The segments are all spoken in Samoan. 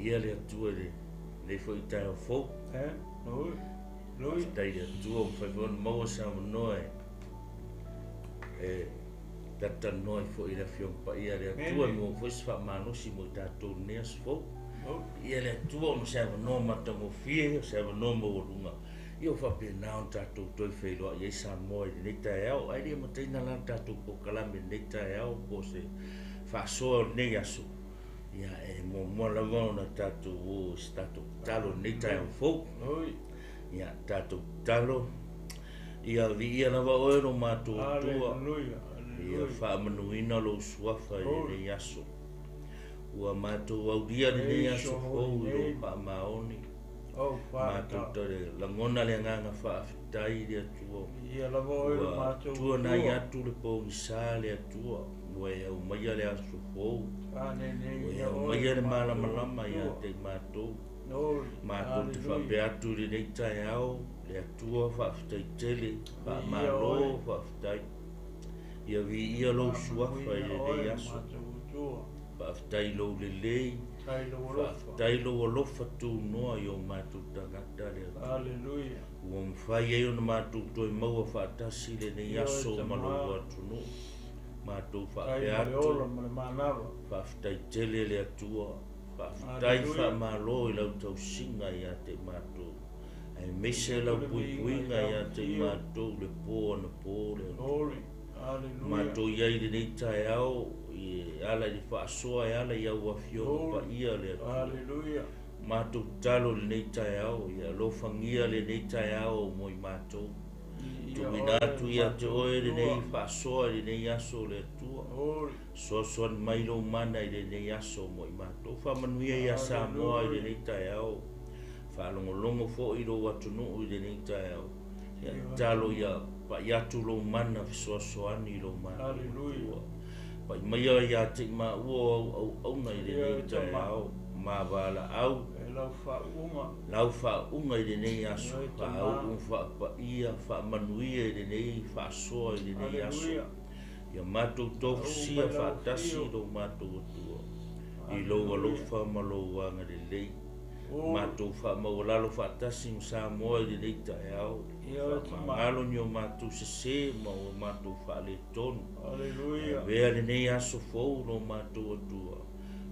Viia le Atua i lenei foi taeao fou. Faafetai i le Atua ua mafai foi ona maua se avanoa e talatalanoa ai foi i le Afioga Paia a le Atua, e maua foi se faamalosi mo i tatou i lenei aso fou. Viia le Atua ona o se avanoa matagofie, o se avanoa maualuga, ia ua faapena ona tatou toe feiloai ai Samoa i lenei taeao. Ae le amataina la le tatou polokalame i lenei taeao po o se faasoa o lenei aso, ia e muamua lava ona tatou o i se tatou tatalo i lenei taeao fou. Ia tatou tatalo, ia viia lava oe lo matou Atua, ia faamanuina lou suafa i lenei aso. Ua matou aulia lenei aso fou i lou faamaoni. Matou te lagona le agaga faafetai i le Atua. Ua tuanai atu le pogisa le Atua, ua e aumaia le aso fou, ua e aumaia le malamalama ia te i matou. Matou te faapea atu i lenei taeao, le Atua faafetai tele, faamalo faafetai. Ia viia lou suafa i lenei aso. Faafetai i lou lelei, faafetai lou alofa tunoa i o matou tagata le Atua. Ua mafai ai ona matou toe maua faatasi lenei aso ma lou atunuu. Matou faapea atu, faafetai tele le Atua, faafetai faamalo i lau tausiga ia te i matou, aemaise lau puipuiga ia te i matou le po anapo le Atua. Matou i ai i lenei taeao e ala i le faasoa e ala i au afioga paia le Atua. Matou tatalo i lenei taeao, ia alofagia lenei taeao mo i matou. Tuuina atu ia te oe lenei faasoa i lenei aso le Atua. Soasoani mai lou mana i lenei aso mo i matou. Faamanuia ia Samoa i lenei taeao. Faalogologo foi i lou atunuu i lenei taeao. Ia tatalo ia pai atu lou mana fesoasoani i lou matou Atua. Pai maia ia te i maua o au auauna i lenei taeao. Ma valaau lau faauuga i lenei aso, faauu faapaia, faamanuia i lenei faasoa i lenei aso. Ia matou tofusia faatasi i lou matou Atua, i lou alofa ma lou agalelei. Matou faamaualalo faatasi ma Samoa i lenei taeao, faamagalo ni o matou sese ma o matou faaletonu. Avea lenei aso fou lo matou Atua,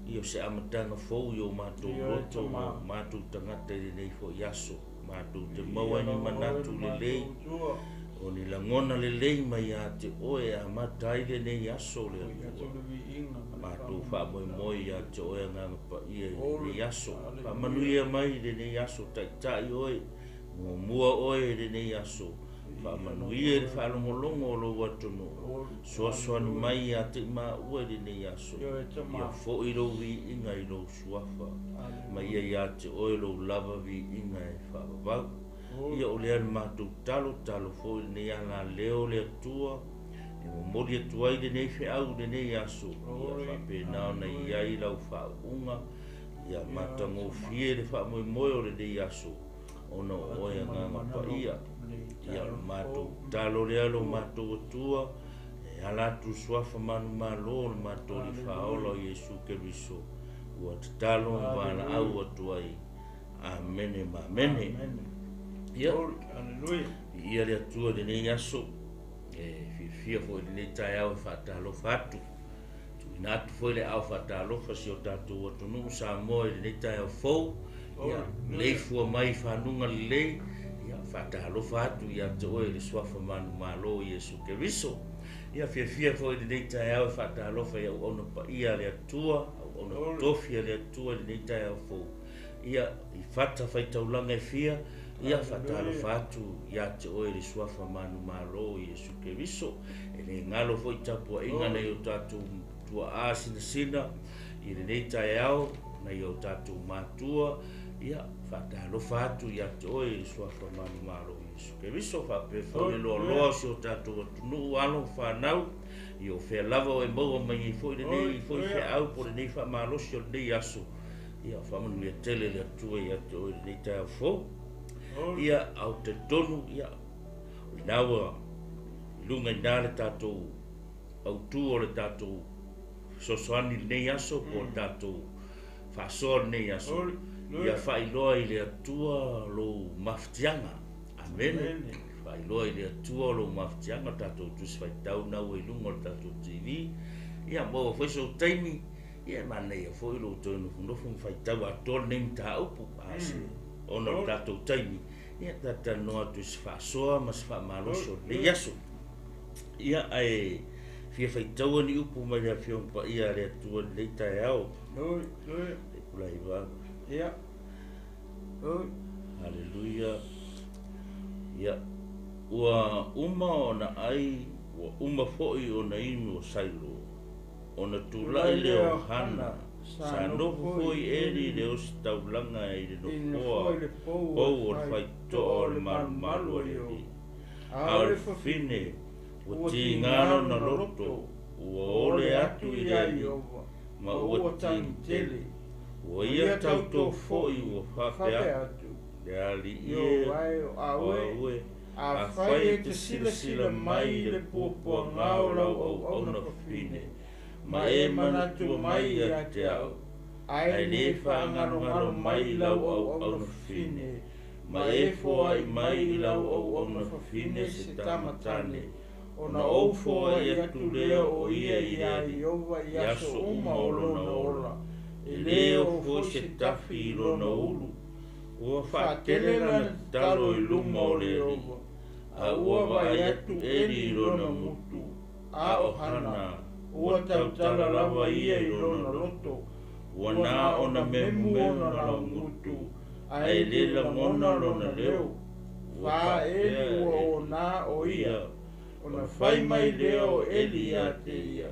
ia o se amataga fou i o matou loto ma o matou tagata i lenei foi aso. Matou te maua ni manatu lelei, o ni lagona lelei mai ia te oe e amata ai lenei aso le Atua. Matou faamoemoe ia te oe Agaga Paia i lenei aso. Faamanuia mai i lenei aso, taitai oe, muamua oe i lenei aso. Faamanuia i le faalogologo o lou atunuu. Soasoani mai ia te i maua i lenei aso. Ia foi lou viiga i lou suafa, ma ia ia te oe lou lava viiga e faavavau. Ia o lea le matou talo, talo foi lenei alaleo le Atua, e momoli atu ai lenei feau i lenei aso. Ia faapena ona i ai lau faauuga, ia matagofie le faamoemoe o lenei aso, ona o oe Agaga Paia. Ia o le matou talo lea lo matou Atua, e ala atu suafa manumalo o le matou Alii Faaola o Iesu Keriso, ua tatalo ma valaau atu ai. Amene ma amene. Ia, viia le Atua i lenei aso, e fiafia foi i lenei taeao e faatalofa atu. Tuuina atu foi le aao faatalofa si o tatou atunuu Samoa i lenei taeao fou. Ia, leifua mai i fanuga lelei, ia faatalofa atu ia te oe i le suafa manumalo o Iesu Keriso. Ia, fiafia foi i lenei taeao e faatalofa i auauna paia a le Atua, auauna totofi a le Atua i lenei taeao fou. Ia, i fata faitaulaga e fia, ia faatalofa atu ia te oe i le suafa manumalo o Iesu Keriso. E le galo foi tapuaiga nai o tatou tuaa sinasina i lenei taeao, nai o tatou matua, ia faatalofa atu ia te oe i le suafa manumalo o Iesu Keriso. Faapea foi le loaloa o si o tatou atunuu, alo ma fanau, ia o fea lava o e maua mai ai foi lenei foi feau po o lenei faamalosi o lenei aso. Ia faamanuia tele le Atua ia te oe i lenei taeao fou. Ia au talitonu, ia o lena ua i luga i ina le tatou autu o le tatou fesoasoani i lenei aso po o le tatou Faasoa lenei aso. Ia faailoa i le Atua lou mafatiaga. Amene. Faailoa i le Atua lou mafatiaga, tatou Tusi Faitau na ua i luga o le tatou TV. Ia maua foi sou taimi, ia manaia foi lou toe nofonofo ma faitau atoa lenei mataupu. A se ona o le tatou taimi, ia talatalanoa atu i se faasoa ma se faamalosi o lenei aso. Ia ae fia faitaua ni upu mai le Afioga Paia a le Atua i lenei taeao. Pulaiva. Ia. Haleluia. Ia ua uma ona ai, ua uma foi ona inu o Sailo. Ona tulai lea o Hana, sa nofo foi Eli i le ositaulaga i le nofoa pou o le faitotoa o le malumalu a le Alii. A o le fafine ua tiga lona loto, ua ole atu i le Alii, ma ua tagitele. Ua ia tautō foi ua faapea atu, le Alii e, o au e, afai e te silasila mai i le puapuaga o lau auauna fafine, ma e manatua mai ia te au, ae lē faagalogalo mai i lau auauna fafine, ma e foai mai i lau auauna fafine se tama tane, ona ou foai atu lea o ia i le Alii i aso uma o lona ola, e lē oo foi se tafi i lona ulu. Ua faatele lana tatalo i luma o le Alii, a ua vaai atu Eli i lona gutu, a o Hana ua tautala lava ia i lona loto, ua na ona memumemu laugutu, ae lē lagona lona leo. Ua faapea Eli ua onā o ia, ona fai mai lea o Eli ia te ia,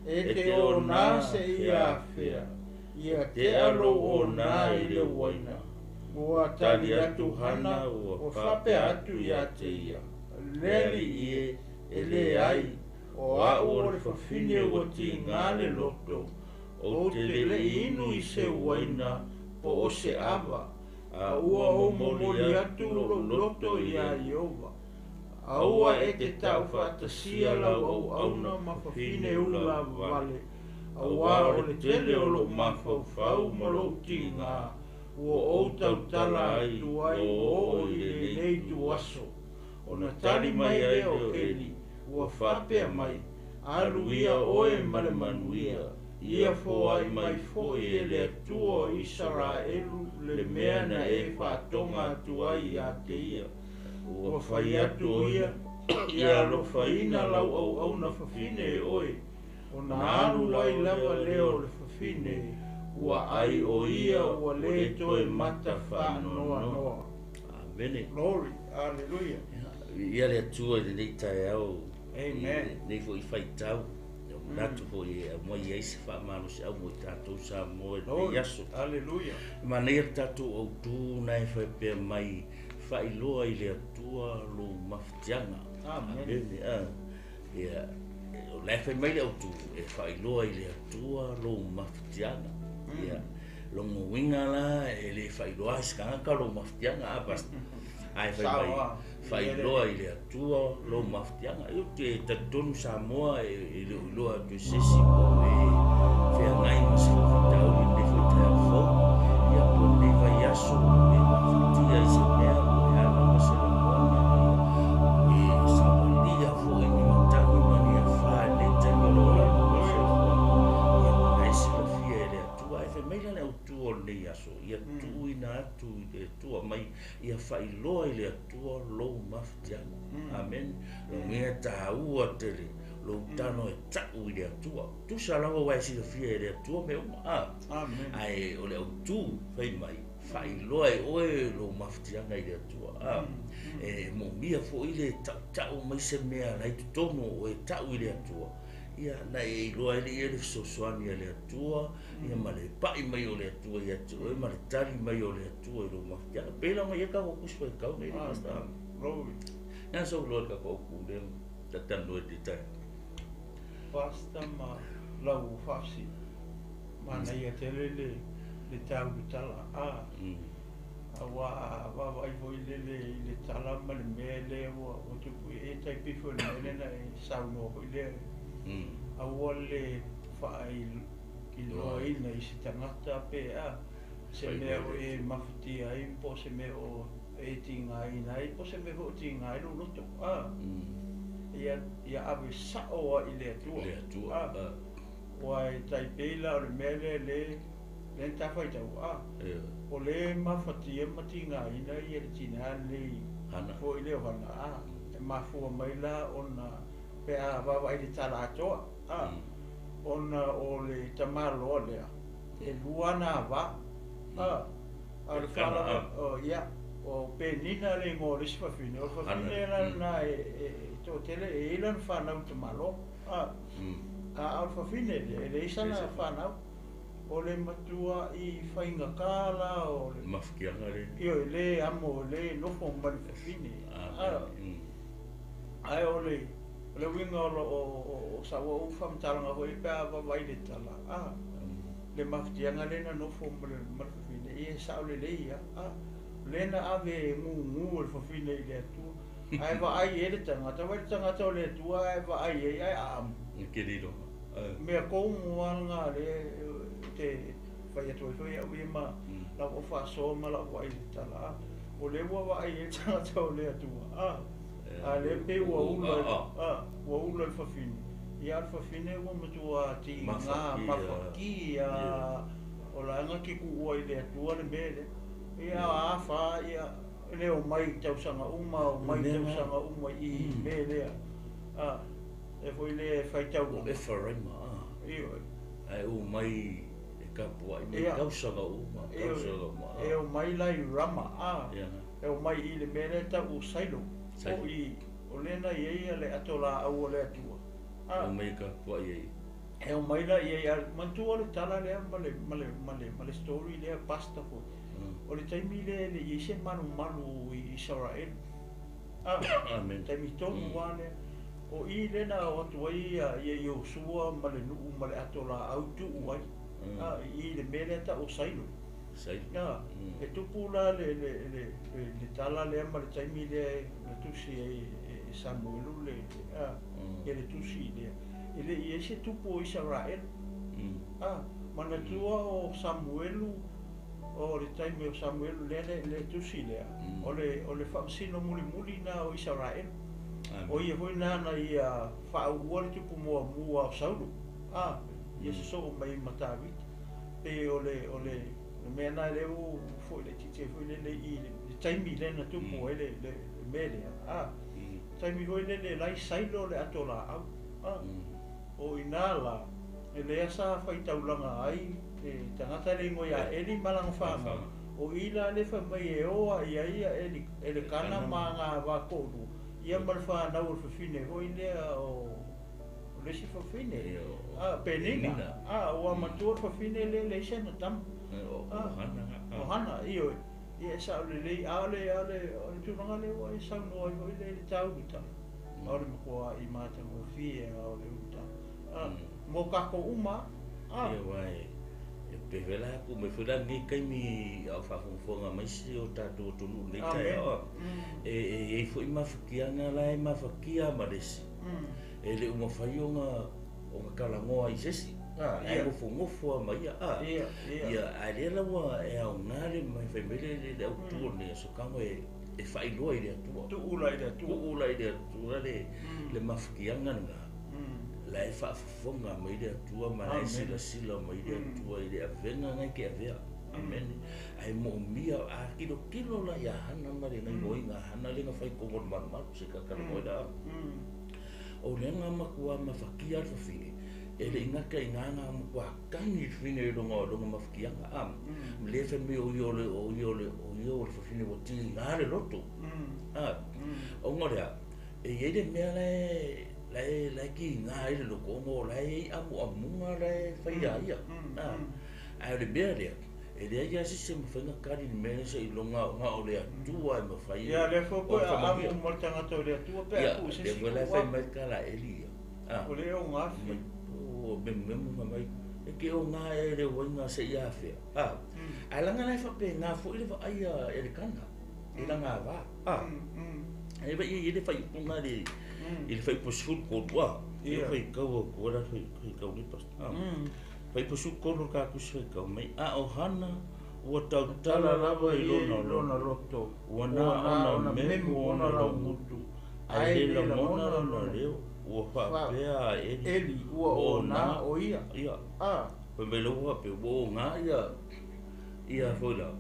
e te onā seia afea, ia tea lou onā i le uaina. Ua tali atu Hana ua faapea atu ia te ia, le Alii e, e leai, o au o le fafine ua tiga le loto, ou te le inu i se uaina po o se ava, a ua ou momoli atu lou loto iā Ieova. Aua e te taufaatasia lau auauna ma fafine ulavavale, auā o le tele o lou mafaufau ma lou tiga, ua ou tautala atu ai ua oo i lenei ituaso. Ona tali mai lea o Eli, ua faapea mai, alu ia oe ma le manuia, ia foai mai foi e le Atua o Isaraelu le mea na e faatoga atu ai ia te ia. Ua fai atu ia, ia alofaina lau auauna fafine e oe, ona alu ai lava lea o le fafine, ua ai o ia ua lē toe mata faanoanoa. Amene. Glory, hallelujah. Ia le Atua i lenei taeao. Amen. Lenei foi faitau. Manatu foi e aumai ai se faamalosiau mo i tatou Samoa i lenei aso. Hallelujah. Manaia le tatou autū na e faapea mai, faailoa i le Atua lou mafatiaga. Amen. Amene. Ia, o la e fai mai le autū, e faailoa i le Atua lou mafatiaga. Ia, loga uiga la e lē faailoa ai se tagata lou mafatiaga a pastor. Ae fai mai, faailoa i le Atua lou mafatiaga. Ou te talitonu Samoa e le o iloa atu e se isi po o e feagai ma se faafitauli i lenei foi taeao fou. Ia po o lenei vaiaso e mafatia i se mea po o le a lava se lagona, ia e savalia foi ni matagi ma ni afā i lenei taimi o le olaga ma le soifuaga. Ia o lena e silafia e le Atua. Ae fai mai la le autū o lenei aso, ia tuuina atu i le Atua mai, ia faailoa i le Atua lou mafatiaga. Amen. Lona taua tele lou tano e tau i le Atua. Tusa lava ua e silafia e le Atua mea uma. Amen. Ae o le autū fai mai, faailoa e oe lou mafatiaga i le Atua. E moomia foi le tautau mai se mea la i totonu o oe tau i le Atua. Ia na e iloa ai le ia le fesoasoani a le Atua, ia ma le pai mai o le Atua ia te oe ma le tali mai o le Atua i lou mafatiaga. Pei la ona ia tatou Tusi Faitau nei le pastor. Glory. Na sou loa le tatou autū lea talatalanoa i lenei taeao. Pastor ma lau faafesili. Manaia tele le taulutala a. Auā a vaavaai foi lele i le tala ma le mea lea ua tupu e tai pei foi o le mea lea na e saunoa foi lea. Aua le Iloaina i se tagata pe a se mea o e mafatia ai po o se mea o e tigaina ai po o se mea foi o tiga ai lou loto a. Ia ia ave sa'o ai i le Atua. Le Atua. A ua e tai pei la o le mea lea lē lē na ta faitau a. O lē mafatia ma tigaina ia le tinā lenei Hana. Foi lea o Hana a. E mafua mai la ona pe a vaavaai i le tala atoa a. Ona o le tamaloa lea e lua ana avā a. A o le Elkana, o ia o Penina le igoa o le isi fafine o le fafine la lena e toatele e i ai lana fanau tamaloa a. A o le fafine lea e leai sana fanau o le matua'i faigata la o le Mafutiaga le. Ioe lē amo lē nofo ma le fafine a. Ae o le o le uiga o o sau au faamatalaga foi pe a vaavaai i le tala a. Le mafatiaga lea na nofo ma le fafine ia e sa'o lelei a a. O lea na ave e gugu e le fafine i le Atua ae vaai i ai le tagata vaai le tagata o le Atua ae vaai i ai ae aamu. E te le iloa. Mea tonu lava lena lea te fai atu ai foi au ia ma lau au faasoa ma lau vaai i le tala a. O lea ua vaai i ai le tagata o le Atua a. A lea pei ua ula a ua ula le fafine ia a o le fafine ua matuā tiga mafatia o la e na te tuua i le Atua le mea lea. Ia a afa ia le omai i tausaga uma omai tausaga uma i i mea lea a. E foi lea e faitau. O Eferaima a. Ioe. Ae omai e tapua'i mai tausaga uma, tausaga uma. E omai la i Rama a. E omai i le mea lea ta'u o Sailo o i o lea na i ai le ato laau o le Atua a. Omai e tapua'i ai. E omai la i ai a manatua le tala lea ma le ma le ma le ma le story lea pastor foi. O le taimi lea e le i ai se malumalu i Isaraelu a. Amen. Taimi tonu lava lea o i lea na o atu ai ia Iosua ma le nuu ma le ato laau tuu ai a i le mea lea ta'u o Sailo. Sailo. A e tupu la le le le le tala lea ma le taimi lea na tusi ai e Samuelu le a ia le tusi lea e le i ai se tupu o Isaraelu a. Manatua o Samuelu o le taimi o Samuelu lea le tusi lea o le o le faamasino mulimuli na o Isaraelu. O ia foi na na ia faauua le tupu muamua o Saulo a ia sosoo mai ma Tavita pe o le o le le mea na lea ua foi laitiiti ai foi lele i le taimi lea na tupu ai le le mea lea a. Taimi foi lele la i Sailo le ato laau a. O ina la e lea sa faitaulaga ai le tagata le igoa ia Eli ma lana fanau o i la le fai mai e o ai ai ia Eli Elekana ma ana ava to'alua ia ma le fanau o le fafine foi lea o le isi fafine a Penina a ua matua le fafine lea e leai sana tama. O Hana. O Hana ioe ia e sa'o lelei a o le a o le o le tulaga lea ua e saunoa ai foi lea i le taulutala o le matua'i matagofie a o le ulutala a mo tatou uma a. Ia uae e pe la ku me foi la nei taimi a o faafogafoga mai si o tatou atunuu nei taeao e e i ai foi mafatiaga la e mafatia ma le isi e le o mafai ona talanoa i se isi ae nofonofo lava ma ia a. Ia ae lea la ua e aoga le fai mai le autu o lenei aso tago e faailoa i le Atua. Tuu la i le Atua. Tuu la i le Atua le mafatiaga lena la e faafofoga mai le Atua ma la e silasila mai le Atua i le avega na e te avea. Amene. Ae moomia a tilotilo la ia Hana ma le gaioiga a Hana le na fai tonu o le malumalu se tatalanoa ai la. O lea na matua mafatia le fafine e le i gata i ina na matua tagi le fafine i lona mafatiaga a. Le fai mai o ia o le o ia o le o ia o le fafine ua tiga le loto a. Ona o lea e i ai le mea la e la e tiga ai le loto ona o la e i ai amuamuga la e fai ia ia a. Ae o le mea lea e leai lava se isi e mafai ona tali i le mea lea seiloga na o le Atua e mafai. Ia lea foi pe aamu ma le tagata o le Atua pe a tuu i se isi Ia lea foi la e fai mai le tala a Eli ia a. O le ogafi. O memumemu fai mai e ke oga ea le uaiga seia afea a. Ae laga la e faapena foi le vaai a Elekana i lana ava a. E vaai e i ai le faaiupuga i le fuaiupu 13 a. Ia faitau atu ai la faitau nei pastor a. Faipusu tolu ka kusi kau mai a o hana ua tautala lava i lona loto ua na ona memu ona laugutu ae le lagona lona leo ua faapea a Eli Eli ua ona o ia. Ia. Fai mai le ua faapea ua oga ia ia foi la.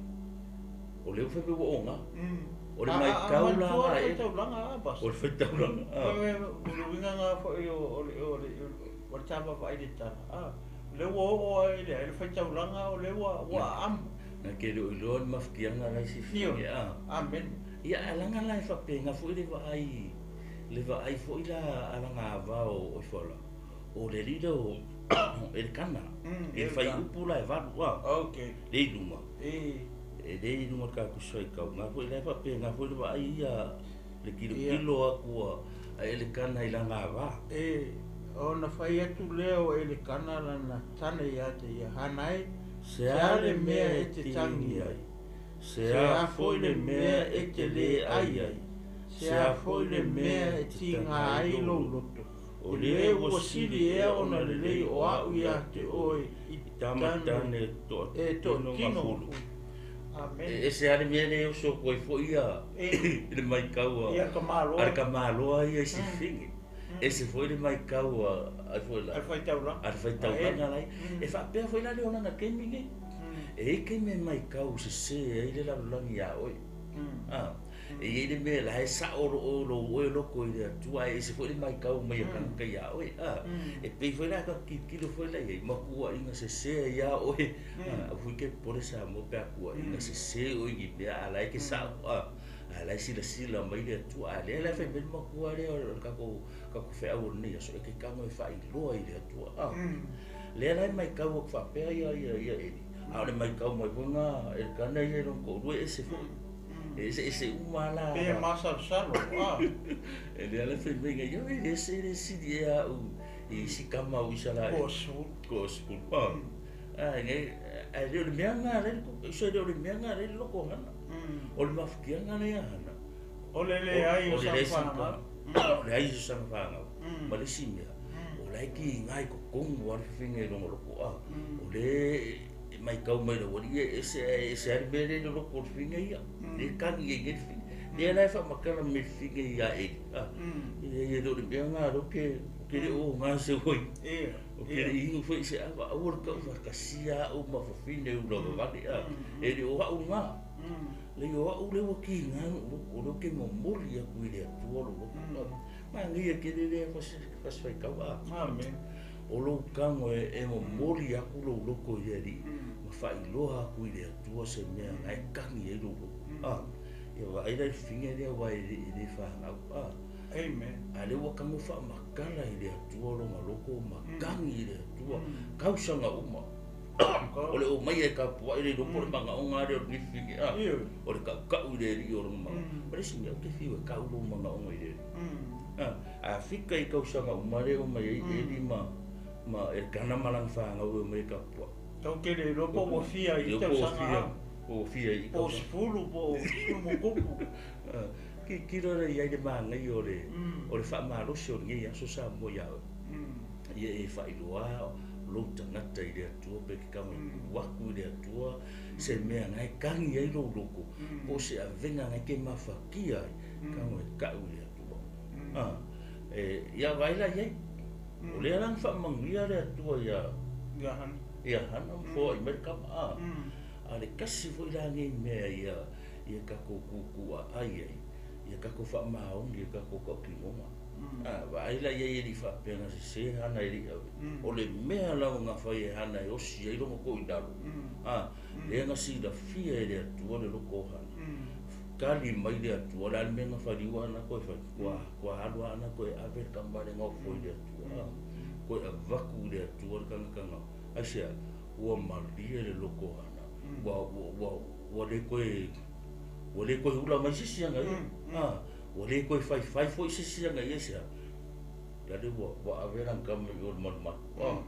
O le ua faapea ua oga. O le maitau la a Eli. O le faitaulaga. O le uiga na foi o le o le o le tava i le tala. Le ua oo ai le le faitaulaga o le ua ua amu. Na ke le iloa le mafukiaga la isi figa. Amen. Ia alaga la e faapega foi le vaai foi la alaga ava o ifola. O le lilo o e le kana. E le fai upu la e valu a. Okay. Le ilunga. E le ilunga ka kusai kau. Ngā foi la e faapega foi le vaai ia le kilokilo aku a e le kana i laga ava. E ona fai atu lea o ele kana lana tane ia te ia hanai se a le mea e te tangi ai, se a foi le mea e te le ai ai, se a foi le mea e tiga ai lou loto. O le ua sili ea ona lelei o au ia te oe i tama tane e toatino gafulu. Amen. E se a le mea le oso koe foi ia le maikau ia ka maloa. A le ka maloa ia i si finge. E se foi le maikau a foi la. A faitaulaga. A faitaulaga lai. E faapea foi la le olaga kemi nei. E ike me maikau se se ai le lalolagi ia oe. E i le mea la e sao lo lo oe loko i le atua e se foi le maikau mai a kanaka ia oe. E pei foi la ka kilokilo foi la ia makua inga se se ia oe. A fui ke pole sa mo pe akua inga se se o i mea ala e ke sao. A la sila sila mai le atua a le la fai me makua le o ka ko wheau o nei aso e ke kango e whailoa i le atua. Le la mai kau o whapea ia ia ia Eli. A o le mai kau mai wanga e kana ia rong ko rue e se foi. E se uma la. Pe masalosalo. E le ala fai mai ngai e se le sidi e au i si kama o isala. Ko sul. Ko sul. A ngai a le o le mea ngā le ko so le o le mea ngā le loko ngana. O le mafukianga le ana. O le le ai o sa whanga. O le ai o sa whanga. Ma le si mea. O le ki ngai ko kongu a le whinga i longo loko a. O le mai kau mai la wali e se ari mere le loko o le whinga ia. Le kangi e nge le whinga. Le ala e whamakala me whinga ia e. E le o le mea ngā ro ke le o ngā se hoi. O ke le ingu fwe se awa awa le kau whakasia au mawhawhine u lawa wale a. E le o au ngā. Le o au le waki ngā o le ke momoli aku i le atua lo loko. Ma ngia ke le lea whaswai kau a. Amen. O lou kango e momoli aku lou loko i le ari. Ma whailoa aku i le atua se mea ngai kangi e lou loko. Ia wa aira i whinga lea wa e le whangau. Amen. A le ua kango wha makala i le atua lo maloko ma kangi i le atua. Kausanga uma. O le o mai e ka pua i le lopo le manga o ngā reo ni whinga. O le kau kau i le ri o longa manga. Ma le si mea o te whiu e kau lo manga o ngai le ri. A fika i kausanga uma reo mai e Eli ma e kana malang whangau e mai ka pua. Tau ke le lopo ua fia i tausanga. O fia i Po sefulu, po sefulu mokupu. Ki kiro re ia i le maangai o le whaamalosi o le ngei aso sa mo ia oe. Ia e whailoa lou tangata i le atua pe ke kanga waku i le atua se mea ngai kangi ai lou loko po se avenga ngai ke mawhakia ai kanga e kau i le atua. E ia vaila iai. O le alang whamanguia le atua ia Ia hana. Ia hana mfoa i mere kama. A le kasi foi la ngei mea ia ia kako kuku a ai ai. Ia kako whaamaongi, ia kako kaukingonga. Vaai la ia i li whaapenga se se hana i li awe. O le mea lau ngā whai e hana e osi ai longo ko i lalo. Le nga si la fia e le atua le loko o hana. Kali mai le atua, le alme ngā whariwa ana koe whai. Kua halua ana koe ave le kambale ngā fo i le atua. Koe avaku i le atua le kanga kanga. Aisea, ua malie le loko o hana. Ua le koe ua le koe hula mai sisi anga ia. Ua le koe whai whai fo i sisi anga ia sea. La le ua averang kama i o le malumalu.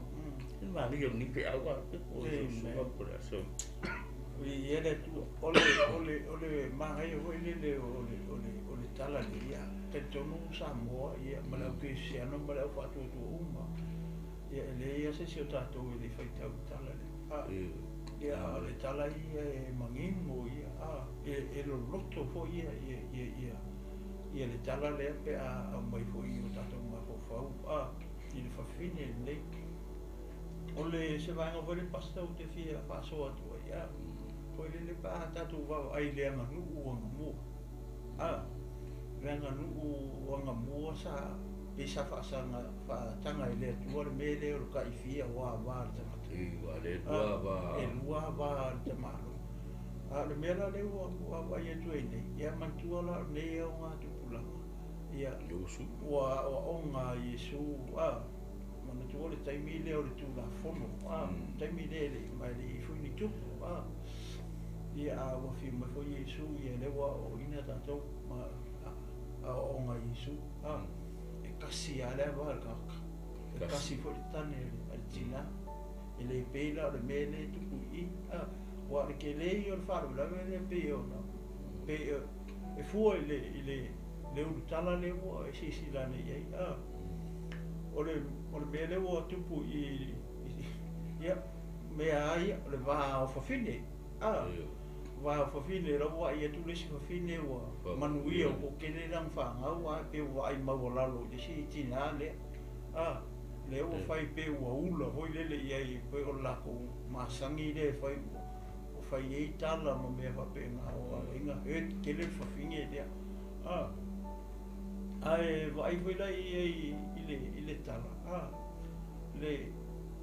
E maali o ni pe awa. O se usunga po le aso. I ele tu o le maangai foi le o le tala le ia. Te tonu Samoa ia ma le au kesiano ma le au whaatuatua uma. Ia e leai lava se isi o tatou e le i faitau i le tala lea. Ia a o le tala ia e manino ia, e loloto foi ia ia ia ia le tala lea pe a aumai foi i o tatou mafaufau i le fafine lenei. O le se vaega foi lea Pastor ou te fia faasoa atu ai, foi lele pe a tatou vaavaai i le aganuu anamua, le aganuu anamua sa pei sa faasaga faataga e le Atua le mea lea o le taifia aua va le tagata. Ua E lua va le tamaloa. A o le mea la lea ua vaavaai atu ai nei, ia manatua la o lenei augatupulaga, ia ua aoaoga a Iesu, manatua le taimi lea o le Tulafono, taimi lea e le i ma e le i i ai foi ni tupu, ia a ua afio mai foi Iesu, ia lea ua aoaoina tatou ma aoaoga a Iesu, e tasi lava le ava a le tagata, e tasi foi le tane a le tina, e le pei la o le mea lea e tupu i i, aua o le tele ia o le faalavelave lea pei ona pei e fua i le i le le ulutala lea ua e silasila ane i ai, o le o le mea lea ua tupu i i ia mea lava ia o le va o fafine, va o fafine la ua vaai atu le isi fafine ua manuia ua toatele lana fanau ae pei ua vaai maualalo i le isi tinā lea, lea ua fai pei ua ula foi lele i ai pei o le latou masani lea e fai ua fai ai tala ma mea faapena ua ala ai ona hurt tele le fafine lea, ae vaai foi la i ai i le tala, le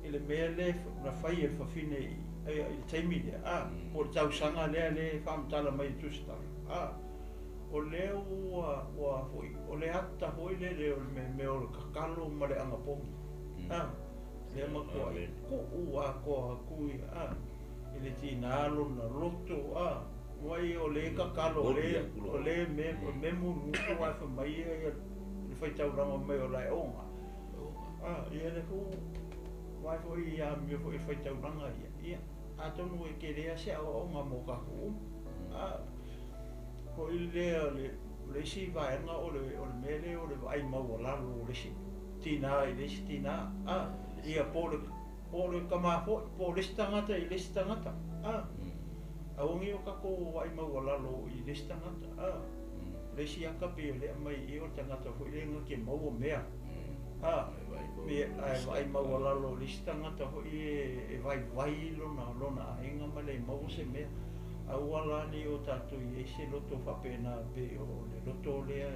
i le mea lea na fai e le fafine i le taimi lea, po o le tausaga lea lea e faamatala mai i le tusitala, o lea ua ua foi o le ata foi lele o le mea o le tatalo ma le anapogi, lea matuai tuu atoa atu ia i le tinā lona loto, vai o le tatalo o le o le mea munutu ae fai mai ia le faitaulaga mai o lae oga, ia le fu vai foi ia amio foi i le faitaulaga ia, ia atonu e tele lava se aoaoga mo tatou uma, foi lea o le o le isi vaega o le o le mea lea o le vaai maualalo o le isi tinā i le isi tinā, ia po o le tama foi po o le isi tagata i le isi tagata, aua ne i o tatou vaai maualalo i le isi tagata, le isi ata pei o le aumai i i o le tagata foi lea na te maua mea, ae vaai maualalo i le isi tagata foi e vaivai lona lona aiga ma le maua se mea, aua la ne i o tatou i ai se loto faapena pei o le loto lea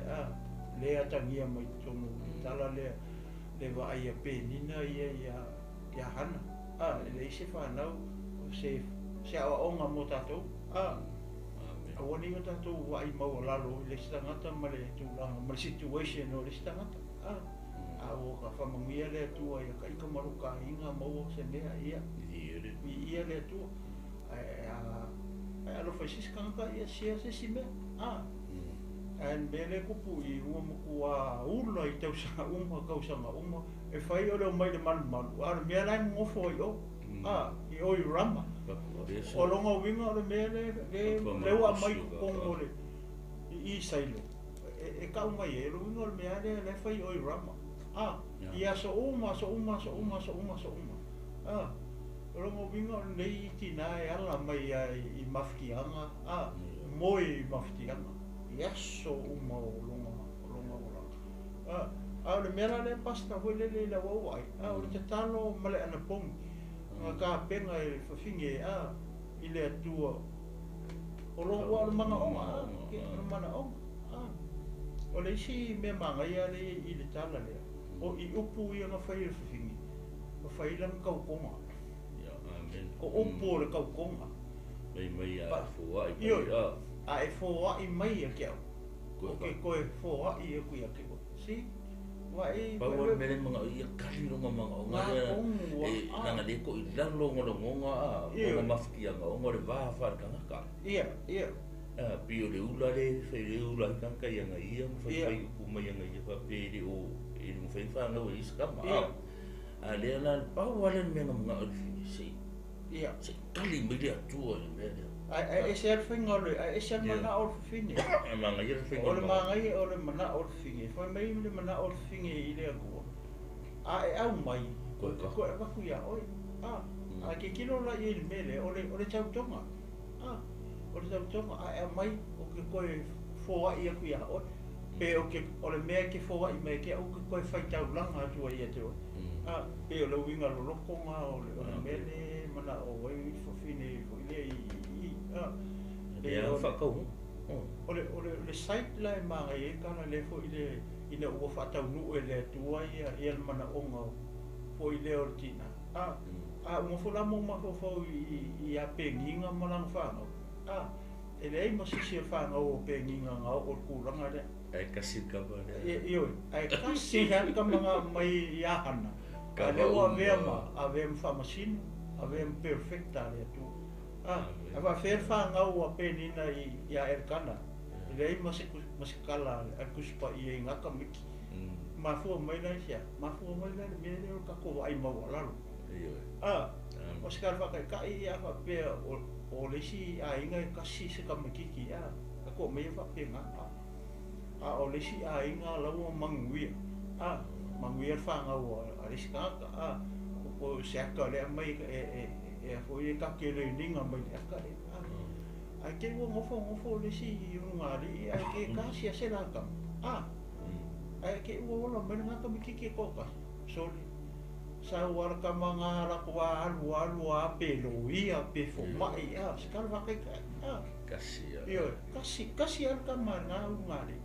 lea atagia mai totonu o le tala lea le vaai a Penina ia ia Hana, e leai se fanau se se aoaoga mo tatou, aua ne i o tatou vaai maualalo i le isi tagata ma le tulaga ma le situation o le isi tagata, a ua ka faamanuia le Atua ia taita ma lou aiga maua se mea, ia viia le Atua, ae ae alofa i se isi tagata ia share se isi mea, ae le mea lea e tupu i ua matua ula i tausaga uma tausaga uma e fai o le omai i le malumalu, a o le mea la e nonofo ai o i o i Rama. O lona uiga o le mea lea lea ua aumai i totonu o le i Sailo e tau mai ai, o le uiga o le mea lea lea e fai i o i Rama, i aso uma aso uma aso uma aso uma aso uma, o lona uiga o lenei tinā e ala mai ai i mafatiaga, moe i mafatiaga i aso uma o lona olaga, a o le mea la lea Pastor foi lele i lau auai, o le tatalo ma le anapogi na tapena e le fafine i le Atua o lo ua o le manaoga, o le manaoga, o le isi mea manaia lea i le tala lea o i upu ia na fai e le fafine na fai lana tautoga, o upu o le tautoga mai mai a foai mai a e foai mai ia te au o ke koe foai atu ia te oe, si vai pau o le mea le manaʻo ia kali lona manaʻoga lea e leaga le toʻi lalo ona logoga ona mafatiaga ona o le va faale-tagata. Ia ia Pei o le ula le fai le ula ai tagata ia aga ia ma faifai upu mai aga ia faapea e le o e le mafai ona fanau e isi tama, a lea la le pau lava lea o le mea na manao i le fili se ia se kali mai le Atua i le mea lea. Ae ese lava le faiga o le ae ese lava le manao o le fafine. E manaia le faiga o le manaia o le manao o le fafine, fai mai le manao o le fafine i le Atua, a e aumai Koe avatu ia oe. A ke kilo la i le mele o le tautoga. O le tautoga a e mai o ke koe foai aku ia oe. Pe o ke o le mea ke foai mai ke au ke koe faitaulaga atu ai ia te oe. Pe o le uiga lolokoga o le mele mana o ai fafine foi lea i Pe o whakau. O le site la e magai e kala le foi le ina ua whataunu e le atua ia le mana onga foi le o le tina. Ua fula mo mafofau i a penginga malang whanau. E leai ma sisi o whanau o penginga ngā o kulanga lea. Ai kasi kama lea. Ioi, ai kasi hea kama ngā mai i ahana. A leo avea ma, avea ma whamasino, avea ma perfecta le atua. A whawhea whanau a penina i a Elkana. E leai ma se kala a kuspa i e ngaka miki. Mafua mai lai sia, mafua mai lai mea leo kako ai mau alalo. O se kala whakaikai a whapea o lesi a inga e kasi se kamikiki a ko mea whapea ngā. A o lesi a inga laua manguia. Manguia whangau a lesi kaka. O se aka lea mai e foi e kake le ninga mai le aka le. Ai ke ua ngofo ngofo lesi i unungari ai ke kasi a se laka. Ai ke ua ola mai ngā kamikiki e koka. Sorry. Sa uara ka mga lakoa alu alu a pe loia pe fomai a se kala whakaikai. Kasi a. Io, kasi alu ka mga ungari.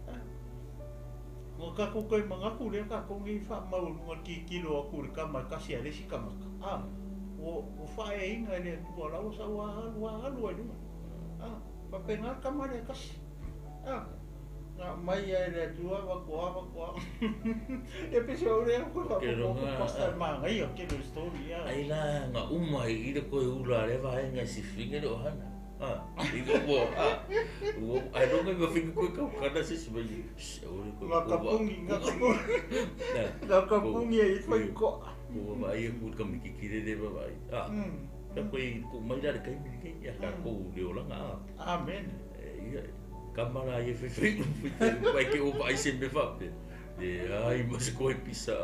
Ngā kako koe mga kure ka kongi wha mau lunga ki kilo a kure ka mai kasi a lesi kamaka. O whae inga le atua lau sa ua alu alu ai lunga. Pape ngā kamare kasi. Ngā mai ai le atua wakoa wakoa. E pese o rea koe whakapoko pasta maangai o ke le story. Ai la ngā uma i ira koe ula rewa ai ngā si finga le ohana. I ko ua ai longa i mafinga koe kau kana se si mai. Ngā kapungi, ngā kapungi. Ngā kapungi e i whai koa. Ua vai e kura kamikiki re re vai. Ka koe ko mai rare kai miri kei ia ka kou le olanga. Amen. Ia kamara i whai whai ke o vai se me whape. E ai ma se koe pisa.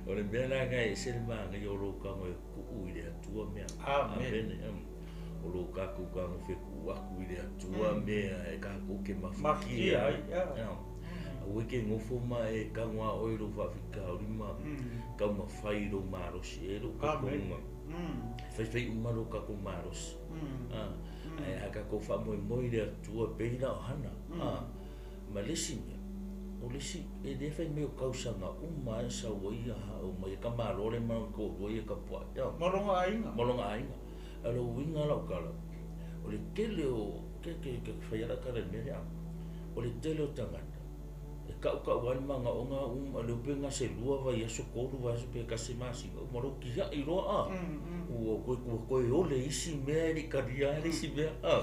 O le mea la ngai se le maanga i o lo kango e kuu i le atua mea. Amen. O lo kakou kango whe kuu aku i le atua mea e kakou ke mafukia ai. Aue ke ngofo ma e kango a oe lo whawhika o rima kau ma whai lo marosi e lo kakonga. Whai whai uma lo kako marosi. Ai a kako wha moi moi le atua peina o hana. Ma lesi mea. O lesi e le whai meo kausanga uma e sa ua ia ha o mai ka malore ma ko ua ia ka pua. Malonga ainga. Malonga ainga. A lo winga lau kala. O le tele o ke ke ke whai ala kala mea rea. O le tele o tangata. E kau kau wani manga o ngā uma le upe ngā se lua vai aso kolu vai aso pe kasi masinga. Uma ro kia i roa a. Ua koe kua koe ole isi mea e karia ele isi mea a.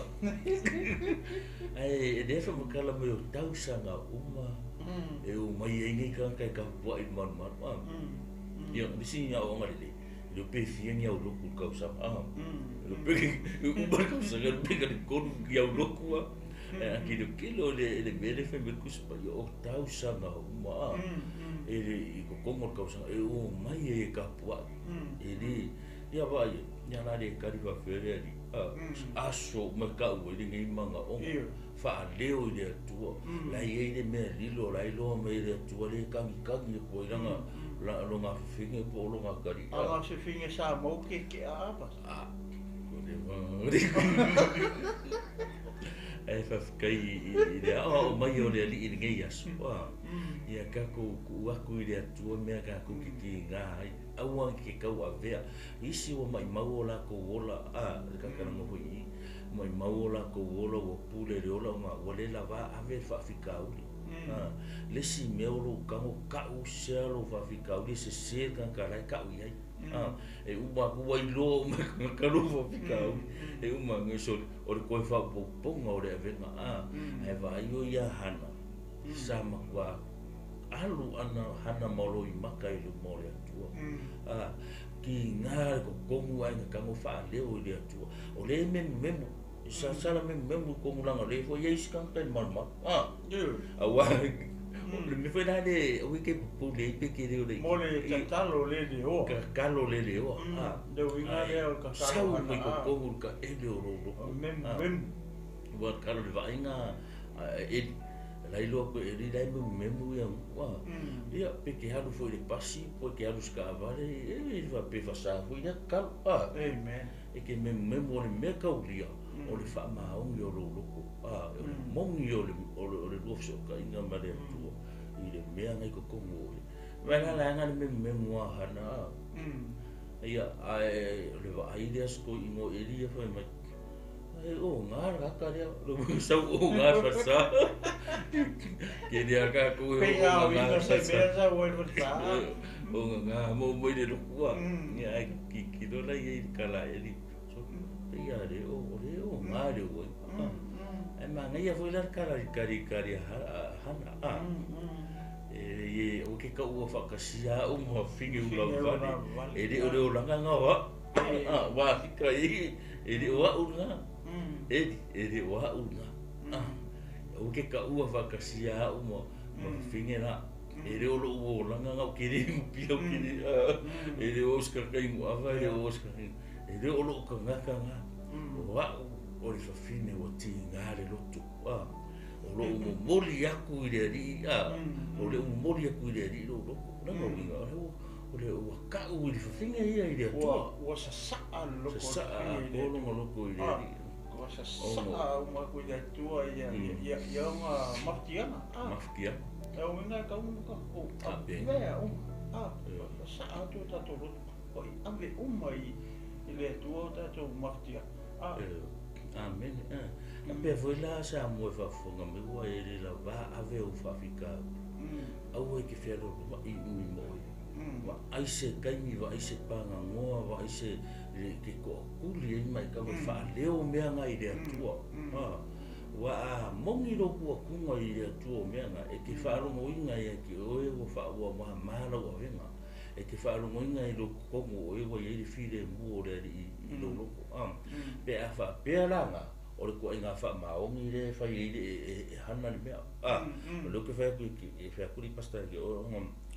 Ai e nefa makala me o tausanga uma. E o mai e ngai ka kai ka pua i manu manu a. Ia nisi ngā o ngā lele. Le upe fia ni au loku kausanga a. Le upe uma kausanga le upe ka le kolu ki au loku a. A ki le kilo le mele whai me kuspa i o tausanga uma a. E le i kokongo kausanga e o mai e ka pua. E le ia vai ia la le kari whawhere ari. Aso mai ka ua i ngai manga onga. Wha leo i le atua. Lai e le mea lilo lai loa mai le atua le kangi kangi e koe ranga longa whiwhinga po longa kari. Anga se whinga sa mau ke ke a apa. Ko le wā. Ai whawhikai i le ao o mai o le ali i ngai aso. Ia kako ku aku i le atua mea kako ki ki ngā ai. Aua ke kau avea. Isi o mai mau o la ko ola a le kakaranga hoi i. Mai mau o la ko ola o pule le ola o ngā ua le lava ave whawhikauri. Le si mea o lo kango kau sea lo whawhikauri se se kanga lai kau i ai. E uma ku wai loa o mai kanga karu whawhikauri. E uma ngai so o le koe whaupoponga o le avenga a. Ai vai o ia hana. Sa makua alu ana hana mauro i maka i le mo le atua. Ki ngā ko kongu ai ngā kango whaaleo i le atua. O le memu memu, sa sala memu memu kongu langa le fo ia isi kanga kai maru maru. Aua, O le mea foi la le o ke pupule i pe ke le o le Mo le tatalo le le oa. Kakalo le le oa. Le uiga lea o le kakalo Sau mai totonu le taele o lou loto. Memu memu. Ua kalo le vaaiga Eli. La iloa ko Eli la e memumemu ia ua. Ia pe ke alu foi i le pasi, po ke alu i se taavale, e faapea e faasa foi lea tatalo. Amen. E ke memumemu o le mea taulia o le faamaoni o lou loto. O le moni o le lua fesootaiga ma le Atua i le mea na i totonu o oe. Ma la laga le memumemu a hana. Ia, ae o le vaai lea se toeaina o Eli ia fai mai, ai o ngā le kaka lea, le ui sau o ngā le falesa. Ke lea kākou e Pei o a ngā uiga le se falesa. mea sau ai le falesa. O ngā mo mai le lokua. Ia, ai kikilo la ia i le kala Eli. So, pei a le o, o le o ngā le ui. Ai manaia foi la le kala i kari kari a hana. E o ke kaua whakasia au mo whinge ula vale. E le o le olanga ngā wa. Wā fika i, e le o au ngā. E le o au ngā. O ke kaua whakasia au mo whinge la. E le o lo o olanga ngā o kere ngupia o kere. E le o skakai ngu awa, e le o skakai. E le o lo o kangaka ngā. O au o le whawhine o ti ngā le loto. O lo momoli aku i le alii, o le momoli aku i le alii lou loko. O lana uiga, o le ua ka'u i le fafine ia i le Atua. Ua sasaa le loko o le Sasaa fafine i le atoa lona loko i le Atua. alii. Ua sasaa uma aku i le Atua ia ia ia ona mafatiaga. Mafatiaga. E uiga e kau uma tatou avea uma. Sasaa atu o tatou loto. O i ave uma i le Atua o tatou mafatiaga. Amen. A pea foi la sa mo e faafofoga mai ua e le lavā ave ou faafikauli. Aua e ke fealoloa'i umi ma oe. Vaai se taimi, vaai se pagagoa, vaai se le ke to'atuli ai ma e tau e faaleo mea ga i le Atua. Ua a moni lou puatuga i le Atua o mea ga, e te faalogoina ia te oe ua faaua mamā lau avega. E te faalogoina i lou totonu o oe ua iai le filemu o le alii i lou loko. Pe a faapea laga, o le toaiga faamaoni le fai ai le e hana le mea. O le ke fai atu e fai atu le pastor ke o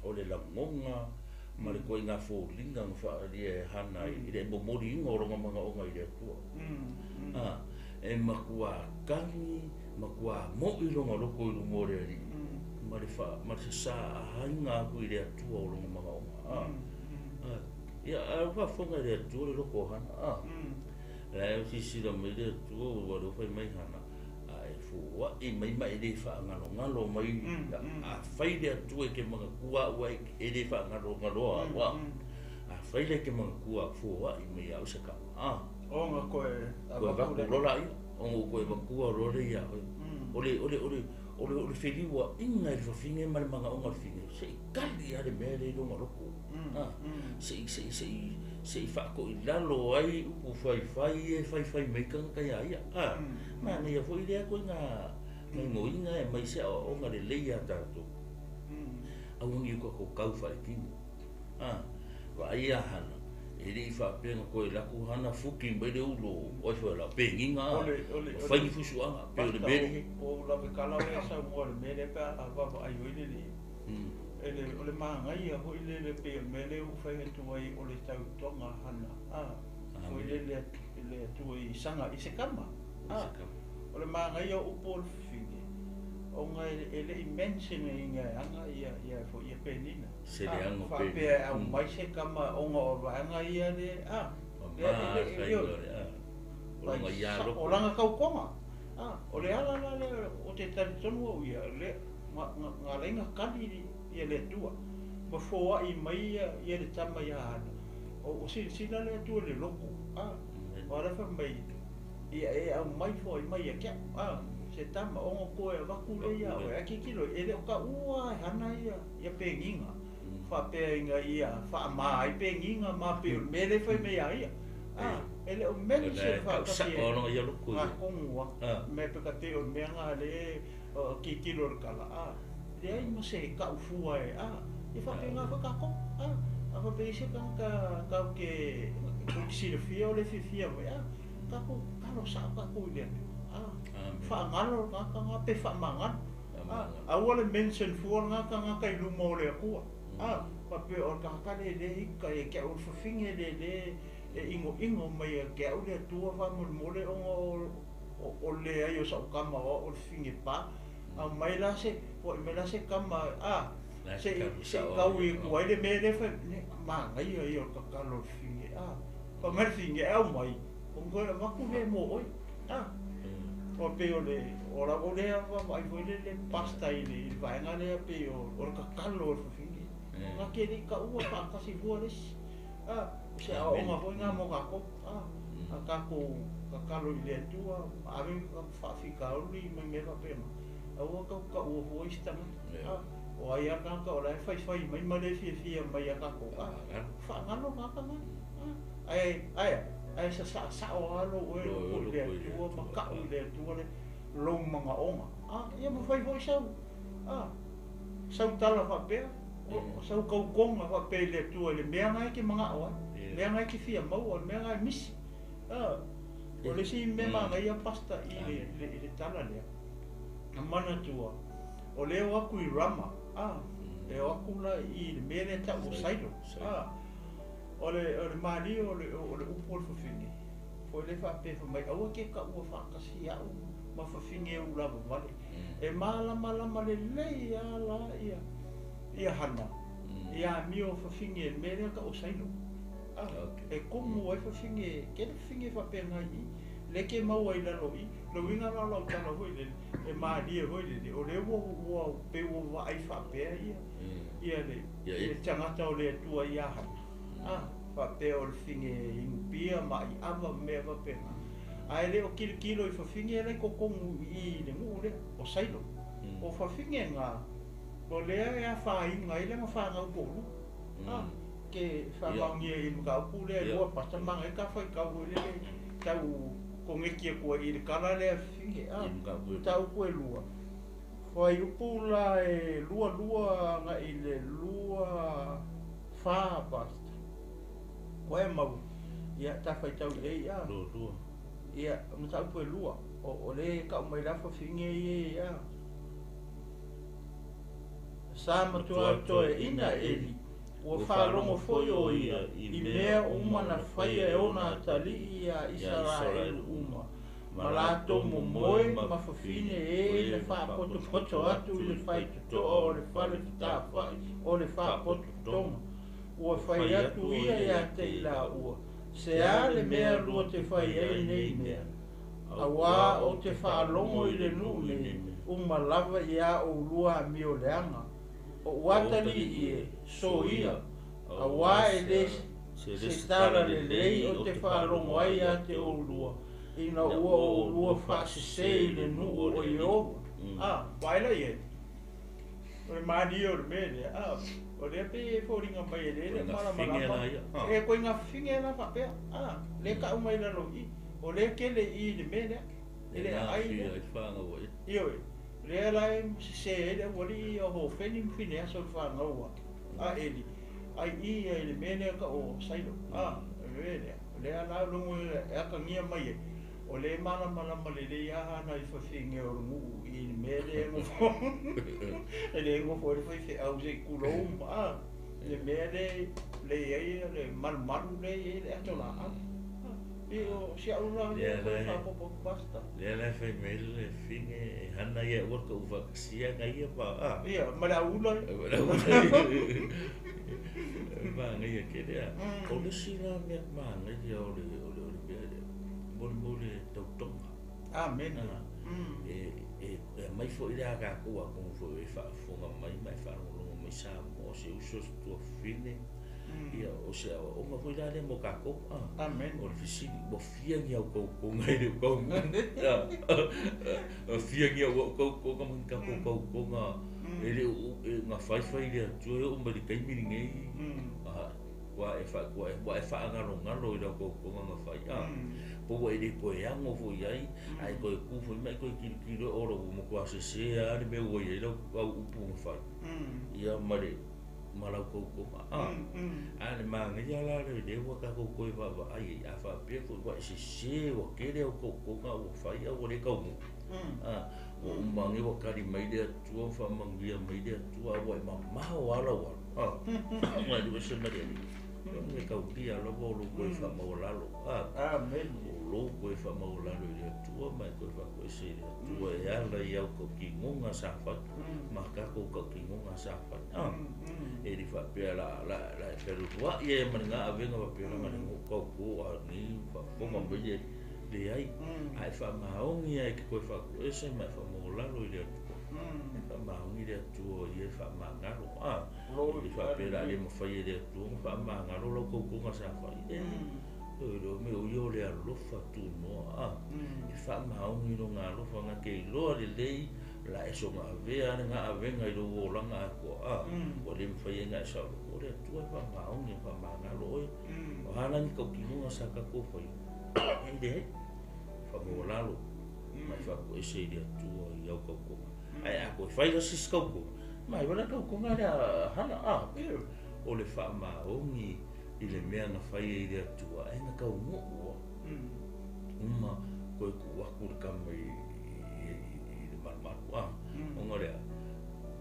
o le lagoga ma le toaiga foliga na faaalia e hana i le momoliina o lona magaoga i le Atua. E matua kagi, matua mo'i lona loko i luma o le alii. Ma le fa ma le sasa'aina aku i le Atua o lona magaoga. Ia, a faafofoga i le Atua le loko o Hana. La e silasila mai le Atua ua le fai mai Hana. A e fua'i mai ma e le faagalogalo mai. A fai le Atua e ke manatua ua e le faagalogaloa ua. A fai le ke manatua fua'i mai au se kama. Ona koe Koe vaku lola ia. Ona koe vatua lola ia. O le o le o le o le o le feliua inga i le fafine ma le magaoga o le fine. Se i kali a le mea le i lona loko. Se i se i se i se i faako'i lalo ai upu faifai e faifai mai tagata ia ia. Manaia foi lea koiga gagoiga e mai se aoaoga lelei ia tatou. Auagi o tatou tau faaletino. Vaai ia Hana. E lei faapea na toe laku Hana fuki mai le ulo o ai foi la pegiga. Fai ni fusuaga pe o le mea le. O lave kala o sa mo le mele pe a vava ai oi le le. Ele o le mangai a hoi le le pe mele u fai atu ai o le tautoga Hana. O le le le atu ai sanga i se kama. O le mangai o upo le fine. O ngai ele i mention i ngai anga ia ia fo ia penina. Se le anga pe. Pe au mai se kama o nga o vanga ia le Ma fai le O langa ia loko. O langa kaukonga. O le ala la le o te talitonu au ia le nga lenga kali ia le Atua. Ma foa'i mai ia le tama ia Hana. O silasila le Atua le loko. O ala fai mai ia e au mai foa'i mai ia kia. Se tama ongo koe vaku le ia o e kikilo e le o ka ua Hana ia ia pegiga. Faapea inga ia faamā ai pegiga ma pe o le mea le fai mai ia ia. E le o mele se faatasi O langa ia loko ngā kongua. Me pe ka te o le mea ngā le kikilo le kala. Le ai ma se kaufua e. E faapea ngā whakako. A whapea ise ka kau ke silafia o le fiafia mai. Kako kalo sao kako i le atu. Whaangalo ngā ka ngā pe whaamangalo. Aua le mention fua le tagata i luma o le Atua. Faapea o le tagata lele ika ia te au o le fafine lele e inoino mai ia te au le Atua faamolemole ona o le leai o sau tama o au o le fafine pa. Aumai la se, foai mai la se tama, se i taui atu ai le mea lea fai, manaia ia o le tatalo o le fafine, fai mai le fafine, e aumai, ona toe avatu lea mo oe. O pei o le, o lau lea vaavaai foi lele pasta i le vaega lea pei o le tatalo o le fafine. Na te le i taua faatasi fua le isi. O se aoaoga foi lena mo tatou. A tatou tatalo i le Atua, ave faafitauli ma mea faapena. Aua tatou taua fua isi tagata. O ai lava le tagata o la e faifai mai ma le fiafia mai ia tatou. Faagalo tagata na. Ae sasaasao lava lou oe loko i le Atua ma tau i le Atua le lou manaoga. Ia ma fai foi sau, sau tala faapea, sau tautoga faapea i le Atua i le mea na e te manao ai, mea na e te fia maua, le mea na e misi. O le isi mea manaia pasta i le tala lea, na manatua, o lea o atu i Rama, e o atu la i le mea lea tau o Sailo. O le malie o le upu o le fafine, foi le faapea mai, aua ke taua faatasi au ma fafine e ulava vale. E malamalama lelei a la ia Hana, ia amio fafine e mea lea tau o Sailo. E komu ai fafine, ke le fafine faapea i, le ke maua i lalo i, le uiga la o lau tala foi lele, e malie foi lele, o le ua pe ua vaai faapea ia, ia le tagata o le Atua ia Hana. Faapea o le fafine inupia ma i ava mea faapena. Ae le o kilokilo i fafine le totonu i le nuu lea, o Sailo. O fafine ngā, o lea e afaina ai le mafanau to'olua. Ke faamaonia i le mataupu lea e lua pasta maga ka faitau foi lele tau koneti atua i le tala lea fafine. Mataupu e lua. Fuaiupu la e 22 agai i le 24 pasta. Koe mau, ia ta faitau i ei, Ia, mataupu e lua. O le kau mai la fafine ia, Sa matua toe ina Eli, ua faalogo foi o ia, i mea uma na faia e ona atalii ia Isaraelu uma. Ma latou momoe ma fafine e na faapotopoto atu i le faitotoa o le fale fetafai o le faapotopotoga. Ua fai atu ia ia te i laua, se a le mea lua te fai ai nei mea. Auā o te faalogo i le nuu nei, uma lava ia oulua amio leaga. O uatalii e, soia, auā e le se tala lelei o te faalogo ai ia te oulua, ina ua oulua faasese i le nuu o Ieova. Vaai la i ai. O le malie o le mea lea, o lea pe e foliga mai e le malamalama. E koe ngā fafine la faapea, le kau mai lalo i, o lea kele i le mea lea, e le aai lea. Ioe, lea la e sese ai le aualii o Hofeni ma Fineasa o le fanau a Eli, ai i ai le mea lea ka o Sailo. Le mea lea, lea la logo e akagia mai ai, o le malamalama lelei a hana i fafine o le nuu i le mea lea e nofo. E le nofo le faifeau se i kulou ma, le mea le le ai le malumalu le i ai le ato laau. E o si au la le faapopo basta. Lea la fai mai le fafine e hana ia ua ka ufakasia nga ia pa. Ia, ma le aula. Manaia ke lea. O le isi la mea manaia o le mea lea, mo le tautoga. Amen. E mai foi le a tatou atonu foi e faafofoga mai ma e faalogologo mai Samoa, o se uso o se tuafafine, ia o se aoaoga foi la lea mo tatou. Amen. O le fesili, ua fia ni au tautoga i le taunuuga. Ua fia ni au tautoga ma ni tatou tautoga e le o ngā faifai le Atua e oo mai le taimi lenei. Ua e faagalogalo i lau tautoga nga fai. Po ua e le toe ago foi ai, ae toe tu foi ma e toe kilokilo e ora ua matua sese lava le mea ua i ai lau upu nga fai. Ia ma le ma lau tautoga. A le manaia la le lea ua tatou toe vaavaai ai, a faapea foi ua e sese ua tele au tautoga ua fai a ua le taunuu. Ua uma agi ua kali mai le Atua ma faamanuia mai le Atua a ua e mamao lava lau alu. Ua e alu ese ma le Alii. E taulia lava o lou toe faamaualalo. Amene. O lou toe faamaualalo i le Atua ma e toe faatoese i le Atua e ala i au tautinoga sa fai ma tatou tautinoga sa fai. E le faapea la la la e fealualua'i ai ma lena avega faapea leaga le nuu tauto a nei faafofoga mai le leai. A e faamaoni lava e te toe faatoese ma e faamaualalo i le Atua. E faamaoni le Atua ia e faamagalo. E le faapea la le mafai e le Atua ona faamagalo lau tautoga sa fai. E le o mea o ia o le alofa tunoa. E faamaoni lona alofa na te iloa lelei la e soga avea lena avega i lou olaga atoa. Ua le mafai ai ona e saoloto. O le Atua e faamaoni e faamagalo oe. O a la ni tautinoga sa tatou faia? E leai. Faamaualalo ma e faatoese i le Atua i au tautoga. Ae a toe fai la se isi tautoga, mai wala tautoga lea hana. O le faamaoni i le mea na fai ai i le Atua, e na taunuu. Uma koe tuu atu le kama i le malumalu. Ona lea,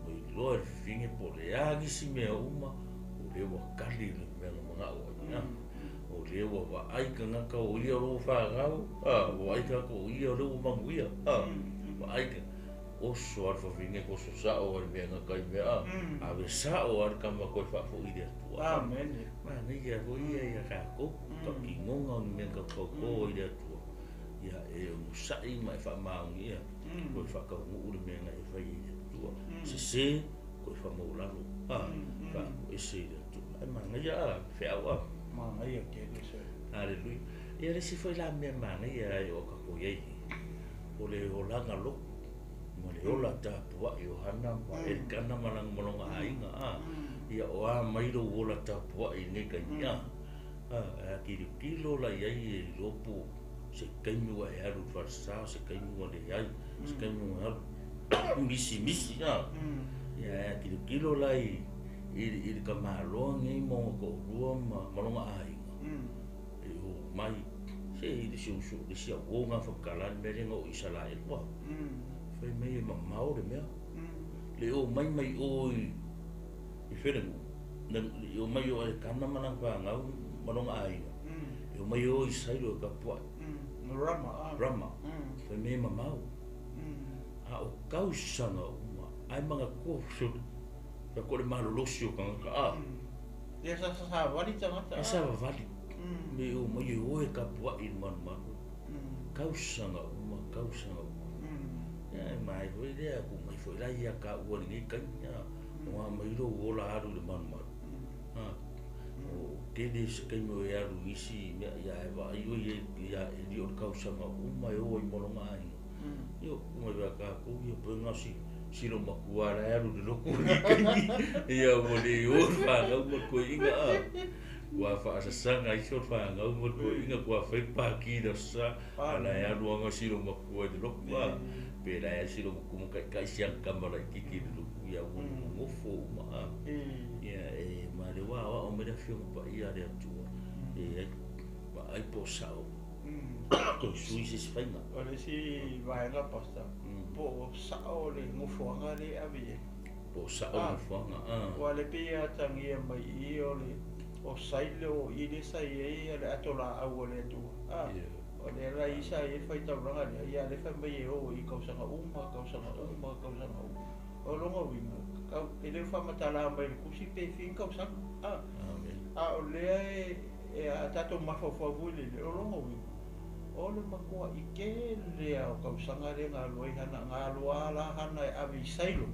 ua iloa e le fafine po o le a nisi mea uma, o lea ua kali le mea na manao ai. O lea ua vaai tagata o ia o lou fanau, ua vaai tagata o ia o lea ua manuia. Vaai oso a le fafine oso sao a le mea na kai mea. Ave sao a le kama koe faafoi i le Atua. Amene. Manaia foi ia ia tatou, tautinoga o ni mea tautauto i le Atua. Ia e onosai ma e faamaoni ia, koe faataunuu le mea na e fai i le Atua. Sese, koe faamaualalo. Faatoese i le Atua. E manaia a, feau a. Manaia tele se. Haleluia. Ia le isi foi la mea manaia e o tatou i ai. O le olaga lotu. Ma le ola tapuai o Hana ma Elikana ma lana malonga aiga. Ia o a mai lou ola tapuai i lenei taimi. A kilokilo la i ai e iloa po se taimi ua e alu i le falesa, se taimi ua leai, se taimi ua alu misimisi. Ia a kilokilo la i le tamaloa nei ma ona toalua ma lona aiga. E o mai se i le si uso le si auo na whakala le mea lea na o Isaraelu. Fai mai e mamao le mea. Le o mai mai o i whenengu. Le o mai o Elikana ma lana whāngau ma lona aiga. E o mai o i Sailo e kapuai. Rama. Rama. Fai mai e mamao. A o kausaga uma. Ai manga kua fa ko le malolosi o kangaka. Ia sa sa vali tangata. E sa vali. Me o mai o e kapuai i manumaru. Kausaga uma, kausaga uma. Ia e mai foi lea ku mai foi la ia ka ua lenei taimi. O a mai lou ola alu i le malumalu. O tele se taimi o e alu isi mea ia e vaai oi ia e li o le kausaga uma e o ai ma lona aiga. Ia ku mai vea tatou ia pe gasi silo makua la e alu le loku i taimi. Ia ua le o le whanau ma le koeina. Kua whaasasaga iso le whanau ma le koeina kua whai pāki le sa. Ala e alu anga silo makua i le loku. Pe la e silo makua ma kaikai siang kama laititi i le loku ia ua nonofo uma. Ia e ma le wā o me le whionga pa ia le Atua. E ai ma ai po sao. Toi sui se se whainga. O le si vaenga pasta. Po sao le ngofoanga le ave e. Po sao le ngofoanga. Ua le pe a tangia mai i o le o sailo o i le sai e le ato la au o le Atua. O le la isa e whai tauranga lea, ia le whai mai e o i kausaga uma, kausaga uma, kausaga uma. O longa winga, e le whamatala mai le kusi pe whing kausaga. A o lea e a tātou mawhawhau le le, o longa winga. O le makua i ke lea o kausaga le ngā loa i hana, ngā loa la hana e ave i sailo.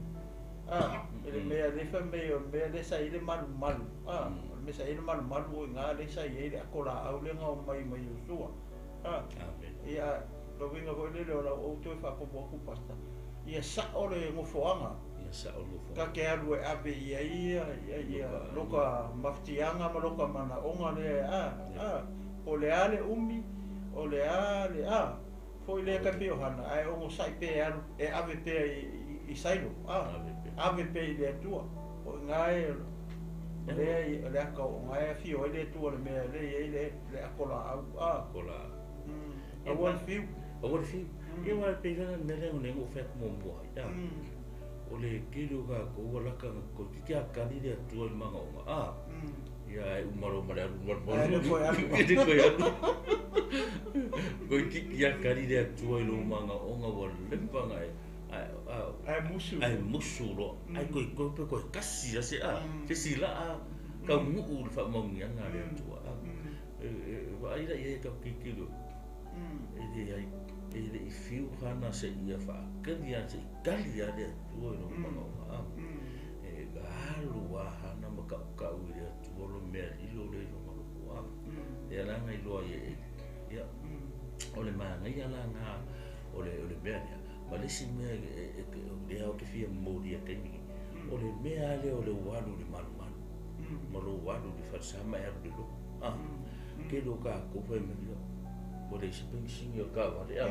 E le mea le whai mai o mea le sai le malu malu. O le mea sai le malu malu o i ngā le sai e le ako la au le ngā o mai mai o sua. Ia, lo winga foi lele o lau o toe whapopo aku pasta. Ia sao le ngofoanga. Ia sao le ngofoanga. Ka ke alu e ave ia ia, ia ia, loka maftianga ma loka mana onga le, O le a le umi, o le a le a. Foi le ka pio hana, ai ongo sai pe alu, e ave pe i sailo. Ave pe i le atua. O ngai, le le aka o ngai a fio i le atua le mea le i le le ako la au. Ako la. Aua le fiu. Aua le fiu. Ia wa pe lana mele o nengo fek mo mo ya. O le kilo ka ko wala ka ko ti kia kali le tua manga o a. Ia e umaro mare alu mar mar. Ai ko alu. Ko alu. Ko ti kia kali le tua lo manga o nga wa lempa nga e. Ai musu. Ai musu lo. Ai ko ko pe ko kasi se a. Se sila a. Ka mu u fa mo ngi nga le tua. Wa ai la ia ka kikilo. E ai e le i fiu hana se ia whaakaria se i kali a le atua i ronga o ngā. E alu a hana ma kau kau i le atua lo mea lilo le ronga loko a. E alanga i loa i e ia. O le maangai ala ngā o le mea lea. Ma lesi mea e lea o ke fia mori a kaimi. O le mea le o le walu le malu malu. Ma lo walu le wharsama e alu le loko. Ke lo ka kowhai me leo. O le se pensingi o ka wale a.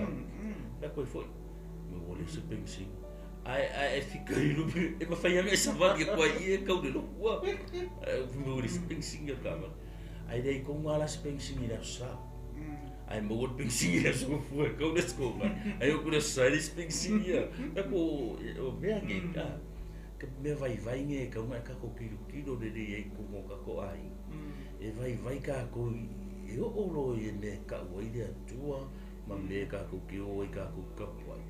La koe foi. Me o le se pensingi. Ai ai e fika i lupe. E mawhai anga e sawari e kua i e kau le lokua. Me o le se pensingi o ka wale. Ai rei ko ngā la se pensingi le sa. Ai mo o pensingi le sa fua kau le sko mai. Ai o kura sa le pensingi a. La ko o mea nge ka. Ka mea vai vai nge ka unga ka ko kilo kilo le le e ko ka ko ai. E vai vai ka ko e o olo i me ka ua i le atua ma me ka ko ki o i ka ko kapuai.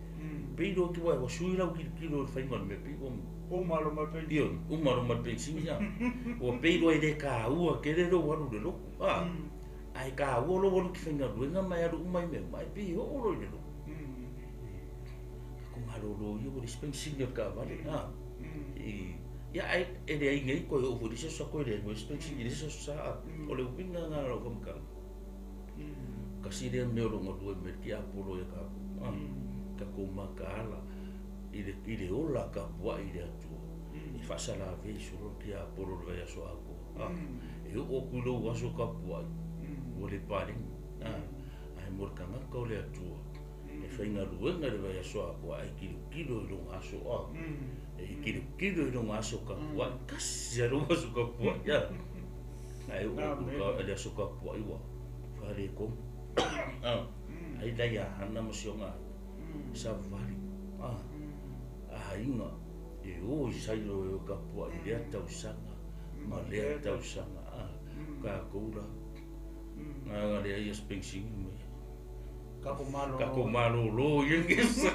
Pei ki wai wa sui lau kilo kilo le whainga me pei o malo ma pensingi. Io, o malo ma pensingi ya. O pei i le ka ua ke le ro waru le loku. Ai ka ua lo waru ki whainga ruenga mai aru umai me mai pei o olo i le loku. Ko malo lo i o le pensingi o ka wale. Ia ai e le ai ngai koe o fo lisa sa koe le ngoi pensingi lisa sa o le winga ngā rau whamkanga. Kasi lea mea ronga rua me ki apolo e ka ka ko makaala i le ola ka pua i le atua. E whaasala vei soro ki apolo le aso ako. E o kulo aso ka pua o le paringi. Ai mo kanga ka o le atua. E whainga ruenga le vai aso ako ai kilo kilo i ronga aso a. E kilo kilo i ronga aso ka pua. Kasi a ronga aso ka pua. Ai o kuka le aso ka pua iwa. Whare ko. Ai lai a hana mo si onga. Sa wari. A inga. E o i sailo e o kapua i lea tausanga. Ma lea tausanga. Ka koura. Ngā ngā lea ia spensingi mai. Kako malo. Kako malo lo i ngesa.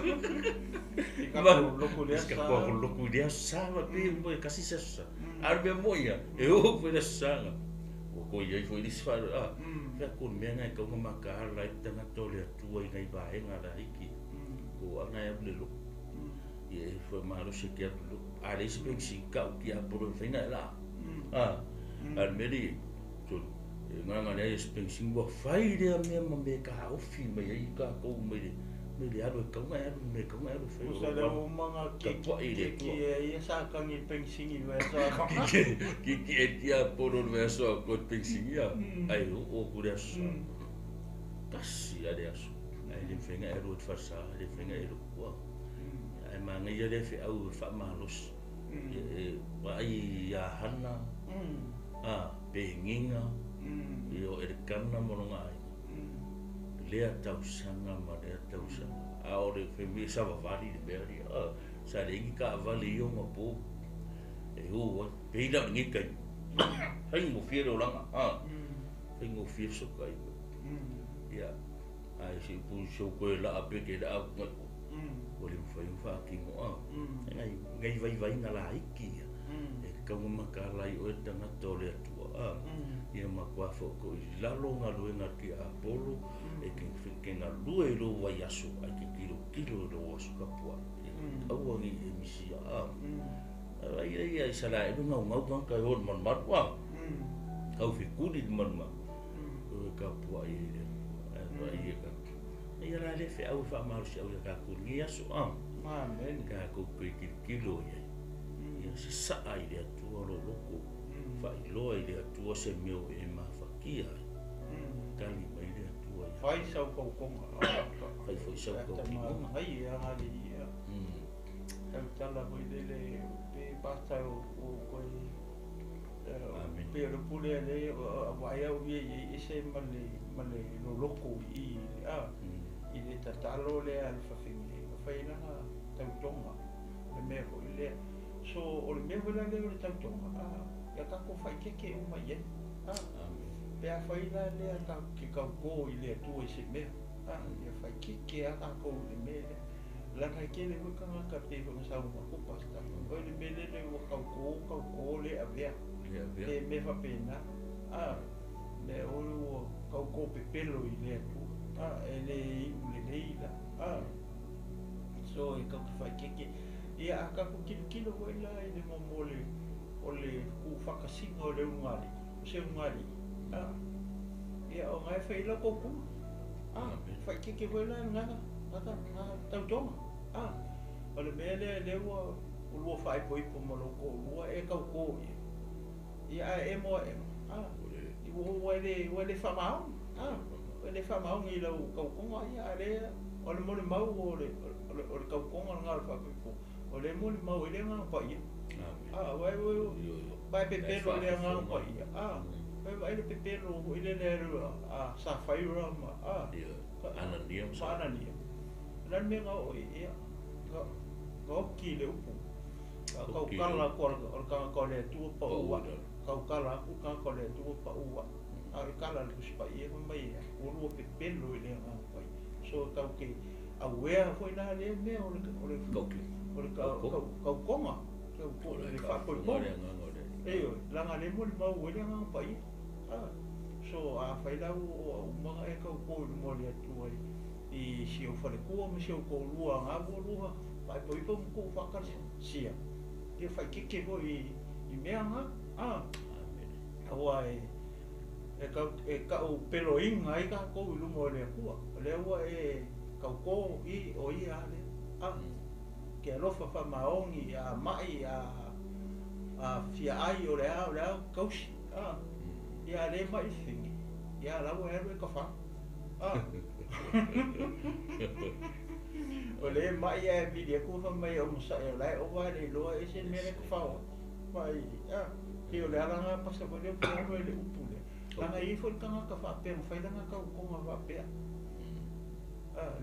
Kako loku lea sa. Kako loku lea sa. Ma pe mo e kasi sa sa. Arme mo ia. E o pere sanga. O ko ia i fo iris wharu. Fea ko mea ngai kaunga makahala i tangata o le atua i ngai vaenga la hiki. Ko anga e apu le loko. Ia e fo malo se ke apu loko. A le isi pensi kau ki aporo e whainga e la. A meri, ngā ngā lea isi pensi ua whai lea mea ma me ka ofi mai ai ka kou mai le alu e kaunga e alu me kaunga e alu whai. Usa le o manga ki e ia sa kangi pensingi wea sa. Ki e tia poro wea sa ko pensingi ia. Ai o kure aso. Kasi a le aso. Ai le whenga e alu e whasa, le whenga e rukua. Ai manga ia le whe au e wha malos. E ai ia hana, penginga, i o e kana moronga ai. Lea tausanga ma lea tausanga. A ore whemi sa wawari le mea ria. Sa le ingi ka awali i o ngā pō. E o, peina o ngi kai. Hai ngō whia reo ranga. Hai ngō whia soka i. Ia, ai se upu so koe la a peke la au ngai. O le mwhai mwha ki ngō. Ngai ngai vai vai ngā la iki ia. E kaunga makalai o e tangata o le atua. Ia makua whoko i lalo ngā ruenga ki Apollo, e ke ngā rue i rō wai aso, ai ke kilo kilo i rō aso kapua. Aua ngi e misia. Ai ai ai sala e ngau ngau ngau kai hon man marua. Kau whikuri ni manuma. O kapua i le ai e ka. Ai ala le whe au wha marusi au ia ka kuri aso. Amen. Ka koukou kilo kilo ia. Ia se saa i le atua lo loko. Whailoa i le atua se meo e mawhakia. Kali mai le atua ia. Whai sau kaukonga. Whai foi sau kaukonga. Hai e angari ia. Tau tala koe lele pe pātai o koe. Pe o le pule le wai au ia i ese ma le loloko i. i le tatalo lea a le fafine na fai lana tautoga le mea foi lea. So o le mea foi la lea o le tautoga, ia tatou faaeteete uma i ai. Pe afai la lea tatou te tautō i le Atua i se mea, ia faaeteete lava tatou i le mea lea. Leaga e tele foi tagata pei foi ona saunoa atu Pastor, o le mea lele ua tautō, tautō le avea, le mea faapena, mea oi ua tautō pepelo i le Atua, e le iu lelei la. So e tatou te faaeteete. Ia a tatou tilotilo foi la i le mo le o le tuufaatasiga o le ulugalii, o se ulugalii, ia o na e fai ai lau tautoga. Faaeteete foi la i lena tautoga. O le mea lea lea ua lua faaipoipo ma lou toalua e tautō ia. Ia ae emo ae ua e le faamaoni. Ua e le faamaoni i lau tautoga ia a lea o le molimau o le tautoga lena o le faaipoipo. O le molimau ai le Agaga Paia. Ua e pepelo i le Agaga Paia. Ua e vaai le pepelo foi lele a Safaira ma Anania ma Anania. O le mea na oo i ia, na oki le upu. Kaukala aku o le tagata o le Atua paua. Kaukala aku le tagata o le Atua paua. A o le kala le Tusi Paia fai mai ua lua pepelo i le Agaga Paia. So tau te awea foi la lea mea o le tautoga, le faapoipoga. Ioe, leaga le molimau ai le Agaga Paia. So afai la ua uma ona e tautō i luma o le Atua i si ou faletua ma si ou toalua na ua lua faaipoipo ma tuufaatasia, ia faaeteete foi i mea na. Aua e taupeloina ai tatou i luma o le Atua. O lea ua e tautō i o ia lea. Ke alofa faamaoni a mai a fiaai o le a tausi. Ia le mai fini. Ia lau e alu e ka. O le mai e vili aku fa mai o masa e lai o vai le loa e se mea le ka fao. Mai e o le ala nga pasa ko le fo le upu le. Langa i fo kanga ka fa pe fai langa ka ko nga fa pe.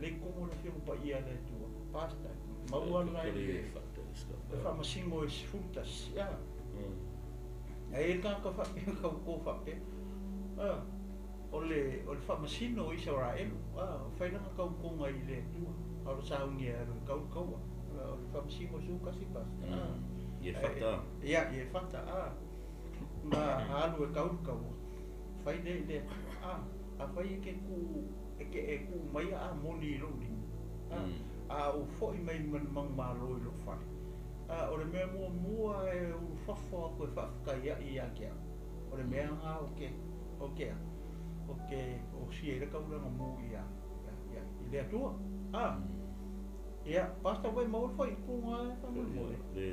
Le kongo le fio pa ia le tua. Pasta. Maua la le fa masingo e frutas. Ya. Ai ka ka fa pe ka ko fa pe. O le faamasino o Isaraelu, fai langa tautoga i le Atua. A o le saunia e alu e kaua. O le faamasino sukasi pasta. Ie fata. Ia, ie fata. Na alu e kaua. Fai le i le Atua. A fai e ke ku, e ke e ku mai a moni i lou lima. A o foi mai manumalo i lou fale. O le mea muamua e ulufafo aku e faafetai ia te au. O le mea nga o ke, o ke a. O ke o si e le kaulanga mu ia i le Atua. Ia, pasta vai maua foi punga e faamoemoe. Le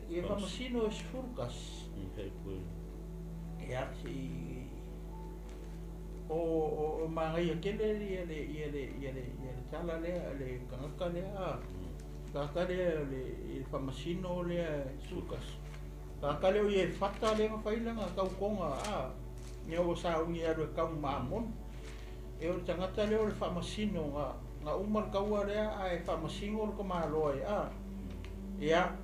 Ia faamasino e sefulukas. Ia, si o magaia tele ia le ia le ia le ia le tala lea le tagata lea. Tagata lea le faamasino lea sefulukas. Tagata lea o ia e fata lea na fai lana tautoga Ia ua saugi alu e kau ma Amoni. E o le tagata lea o le faamasino na uma le kaua lea ae faamasino le tamāloa ai. Ia,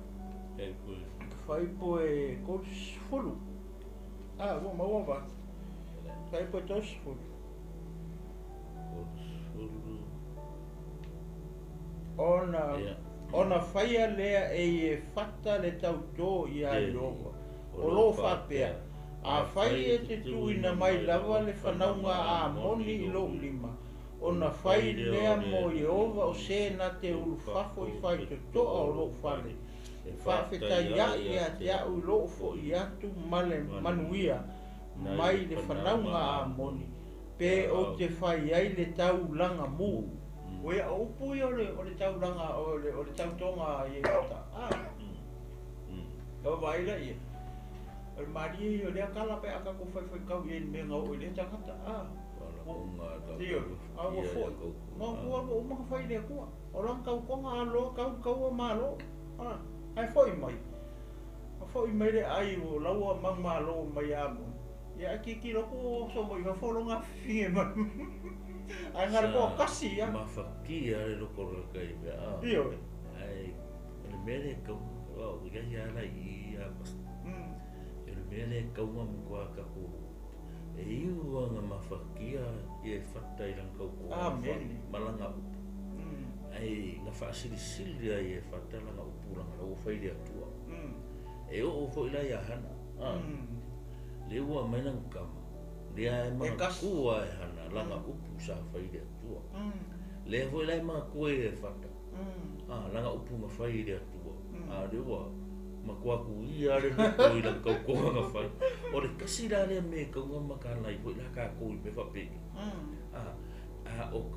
fai po e 30. Ua maua va. Fai po e 30. Ona faia lea e ie fata le tautō ia Ieova. O loo faapea. A fai e te tuuina mai lava le fanauga a Amoni i lou lima. Ona fai lea mo Ieova o se na te ulufafo i faitotoa o lou fale. E faafetai ai ia te au i lou fo'i atu ma le manuia mai le fanauga a Amoni. Pe o te fai ai le taulaga mu. O ia o upu ia o le taulaga o le tautoga i e fata. O vai la ia. O le malie ia lea kala pe a tatou faifai i ai le mea na oo i lea tagata. Ioe, a ua fo'i. Ma ua uma ona fai i le Atua. O lana tautoga aloa kaua malo. Ae fo'i mai. A fo'i mai le ai o laua manumalo mai ia Amoni. Ia ae tilotilo atu o oso mai fafo lona afifige mai. Ai ngare po kasi ya. Mafakia le loko le kai mea. Ioe. Ai o le mea lea e kau o ia ia la i a pas. O le mea lea e kaunga mo koa kako e iu anga mafakia ia e fata i langa kau koa malanga upu. Ai nga faasilisili ai e fata langa upu langa lau fai le atua. E o foi la ia hana. Le ua mai langa kama. Lea e mangakua e hana langa upu sa fai le atua. Lea foi la e mangakua e fata. Langa upu nga fai le atua. Le ua makua ku ia le loko i langa kaukonga nga fai. O le kasi la lea me kaunga makalai foi la kākou i me whapeke.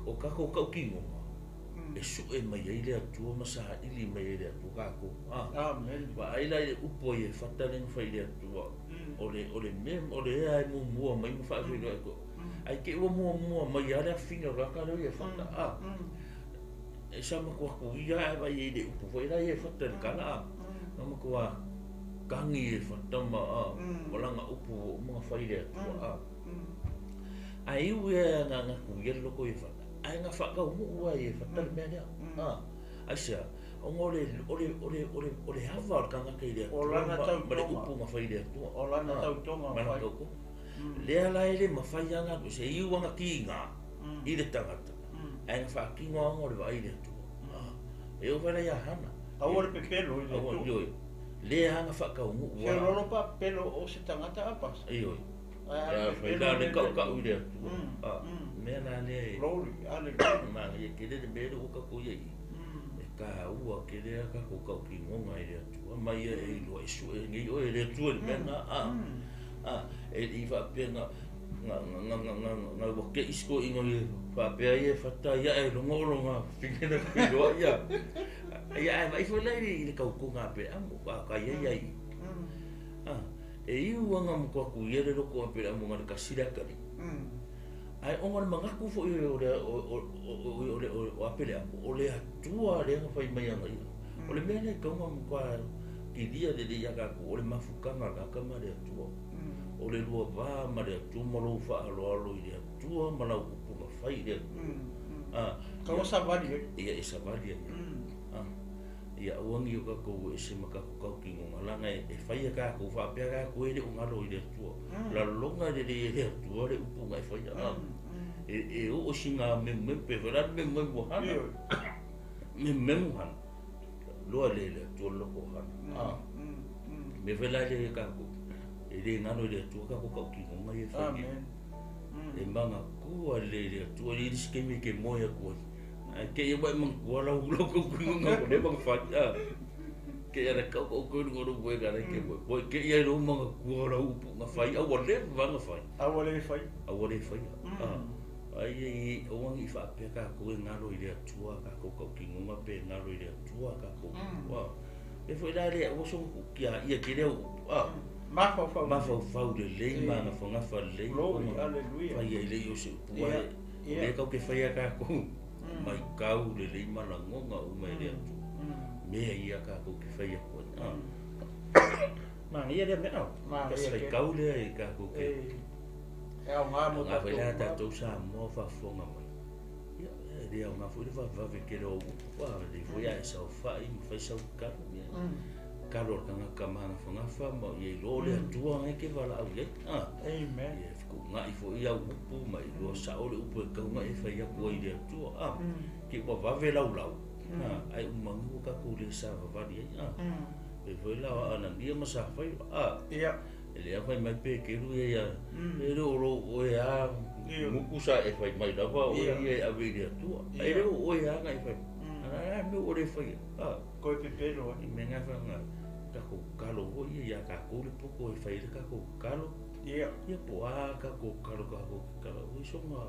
O kākou kau kingonga. E sue mai ai le atua ma sa ili mai ai le atua kākou. Amen. Wa ai la i le upu ai e fata le nga fai le atua. O le me o le ea e mumua mai ma whaawhilo e ko. Ai ke ua mua mai a le awhinga o raka leo i e fata. E sa makua ku ia e vai i le upu foi la i e fata le kala. Nga makua kangi e fata ma o langa upu o mga fai le atua. Ai iu e nga nga ku ia loko i e fata. Ai nga whakau mua i e fata le mea lea. Ai sea, o le hawa o le kangaka i le atua ma le upu nga fai le atua. O lana tautonga fai. Lea la ele mawhai anga ko se iu anga ki ngā i le tangata. Ai nga whakingo anga o le vai le atua. E o wala ia hana. Aua le pepelo i le atua. Ioi. Lea anga whakau mua. Se lolo pa pelo o se tangata apas. Ioi. Ia whai la le kau kau i le atua. Mea la lea e. Glory, hallelujah. Mana ia kere le mea le uka ko ia i. E ka ua kere a kako kau ki ngonga i le atua. Mai ia e iloa e sue ngei oe le atua le mea ngā. E i whaapea ngā ngā wake isko ingo i whaapea ia e whata ia e longo olo ngā whingena kuiloa ia. Ia e vaifo lai i le kaukonga pe amo ka ia ia i. E iu anga mokua ku ia le loko a pe amo ngā le kasira kari. Ai onga le mangaku fo i o le o apele amo o le atua le anga whai mai anga ia. O le mea nei kaunga mokua kiria le le ia kaku o le mafukanga kaka ma le atua. O le lua vā ma le atua ma lou whaaloalo i le atua ma lau upu nga whai le atua. Kaua savali e? Ia e savali e. Ia uangi o kakou e se makaku kau ki ngonga langa e whai a kakou whaapea kakou e le ungalo i le atua. La longa le le le atua le upu nga e whai a. E o o singa memu pe wala memu memu hana. Memu memu hana. Loa le le atua loko hana. Me whala le kakou. E le ngano le atua kakou kau ki ngonga i e whai. E manga kua le le atua le iri ke me ke moe kua. Ke ia wai mang kua lau lau kau ki ngonga ko le mang whai. Ke ia le kau kau kau ngonga moe ka ke moe. Ke ia ro manga kua lau upu nga whai. Aua le wanga whai. Aua le whai. Aua le whai. Ai e o wangi whaapea kakou e ngaro i le atua kakou kau ki ngonga pe ngaro i le atua kakou. E foi la le o songo kia ia ke leo upu. Mafaufau. Mafaufau le lei ma ngawhangafa lei. Glory, hallelujah. Whai ai lei o se upu ai. O le kau ke whai a kakou. Mai kau le lei mana ngonga o mai le atua. Mea ia kakou ke whai a koe. Mana ia lea mea au. Kasi whai kau lea e kakou ke. E au ngā mo tātou. Ngā whai lea tātou sa moa whafonga mai. Ia, e au ngā whai le whawhawe ke reo upu. Wā, le fwoi a e sau whai, ma whai sau karu. Karo ka ngaka mana whangafa ma ia i lo le atua ngai ke wala au le. Amen. Ia whiku ngai fo ia upu ma i loa sao le upu e kau ngai e whai aku ai le atua. Ke ua wawe lau lau. Ai umangu kakou le sa wawari ai. E fwoi lau ana nia ma sa whai. Ia. E lea whai mai pe keru ia ia. E leo ro oe a muku sa e whai mai lawa oe ia e awe i le atua. Ai leo oe a ngai whai. Ana me o le whai. Koe pepelo. I me ngā whanga. Kako kalo ho ia ia kako le poko e whai le kako kalo. Ia. Ia po a kako kalo kako kalo. Ui songa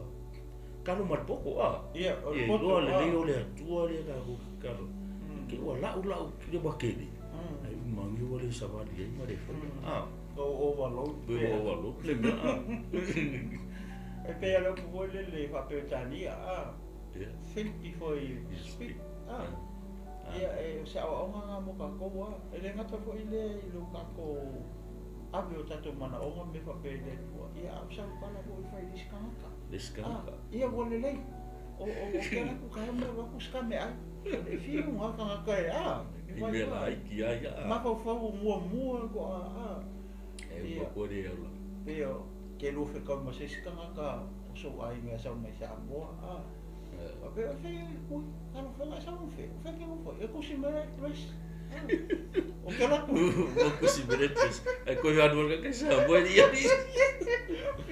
kalo mar poko a. Ia, o le poto a. Ia le leo le atua le kako kalo. Ke ua lau lau ki le wakele. Ai umangi ua le sawali ai ma le whai. Go overload. Go overload le mea a. E pea le upu le le whapetania a. Think before you speak. Ia e se au aonga ngā mo kakou a. E le ngata fo i le i lo kakou ave o tatou mana onga me whape le tua. Ia au sau pala fo i whai isi kangaka. Le isi tagata. Ia ua lelei. O ke ala ku ka mea wa ku ska me ai. E fiu ngā kangaka e a. I mea laiti ai a. Mafaufau muamua ko a. E ua koe le aula. Ia, ke lua whekau ma se isi tagata o sou aiga e sau mai Samoa a. Faapea, e fai ui, talofa la sau fe, o fai ke mo foi, e kusi mai address. O ke la ku. Ua kusi mai address. Ai koe whanau ka kai Samoa ni ia ni.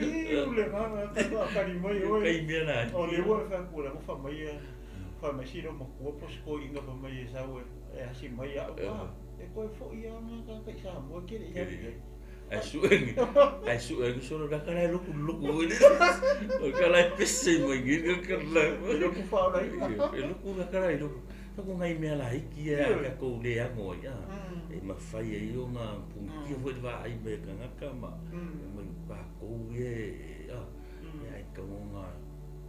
Iu le nganga ka toa kari mai oe. Kai mea la. O le ua wha ku la fa mai e fa mai si ro makua po sko inga fa mai e sau e hasi mai au a. E koe fo ia nga ka kai Samoa ke le ia. Ai suengi, ai suengi solo na kala loku loku ni. O kala pese mai ngi ka la. Loku fa ora. E loku na kala loku. Ko ngai mea la hiki e ka kou le ango ia. E mawhai e iyo ngā pungitia foi va ai me kangaka ma mai pa kou e a. E ai ka ngā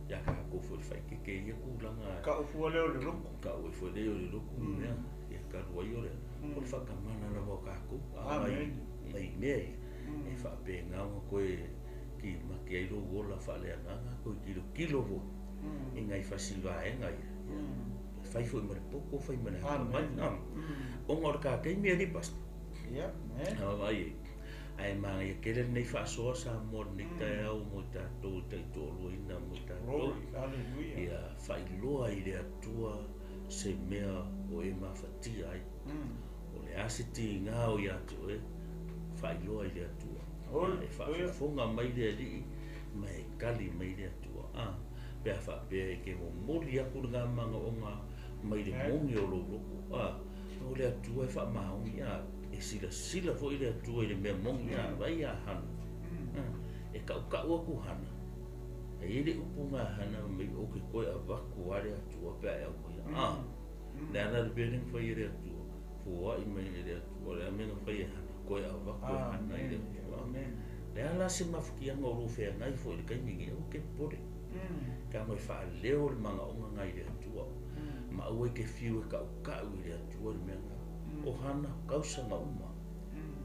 ia ka kou foi whai ke ke ia kūlanga. Ka ufua leo le loku. Ka ufua leo le loku mea. Ia ka rua i ore. O le whakamana la wau ka kou. Amen. Mai mea ia. E whaapenga o koe ki maki ai rō ola whaalea nganga koe kilo kilo fo. E ngai whasivaenga ia. Whai fo i mare poko, whai mare haka mai. O ngā ora kā kei mea ripasta. Ia, ne. Ai e. Ai mā ia kere nei whaasoa sa mō nei tai au mō tātou tai tōrua ina mō tātou. Glory, hallelujah. Ia whailoa i le atua se mea o e mawhatia ai. O le asiti i ngā o ia te oe, whailoa i le atua. E whaafofonga mai le alii, mai e kali mai le atua. Pea whaapea e ke momoli aku le ngā manga o ngā mai le mongi o lōloko. O le atua e whaamaongi a. E sila sila fo i le atua i le mea mongi a. Vai a hana. E kau kau aku hana. E ile upu ngā hana mai o ke koe a waku a le atua pea e au mai. Le ana le pēneng whai e le atua. Fua i mai e le atua. Le amenga whai e hana. Koe a waku e hana i le atua. Le ala se mawhikianga o rōwhea ngai fo i le kaimingi au ke pore. Ka ngoi whaaleo le manga onga ngai le atua. Ma ue ke fiu e kau kau i le atua le mea ngā. O hana kausanga uma.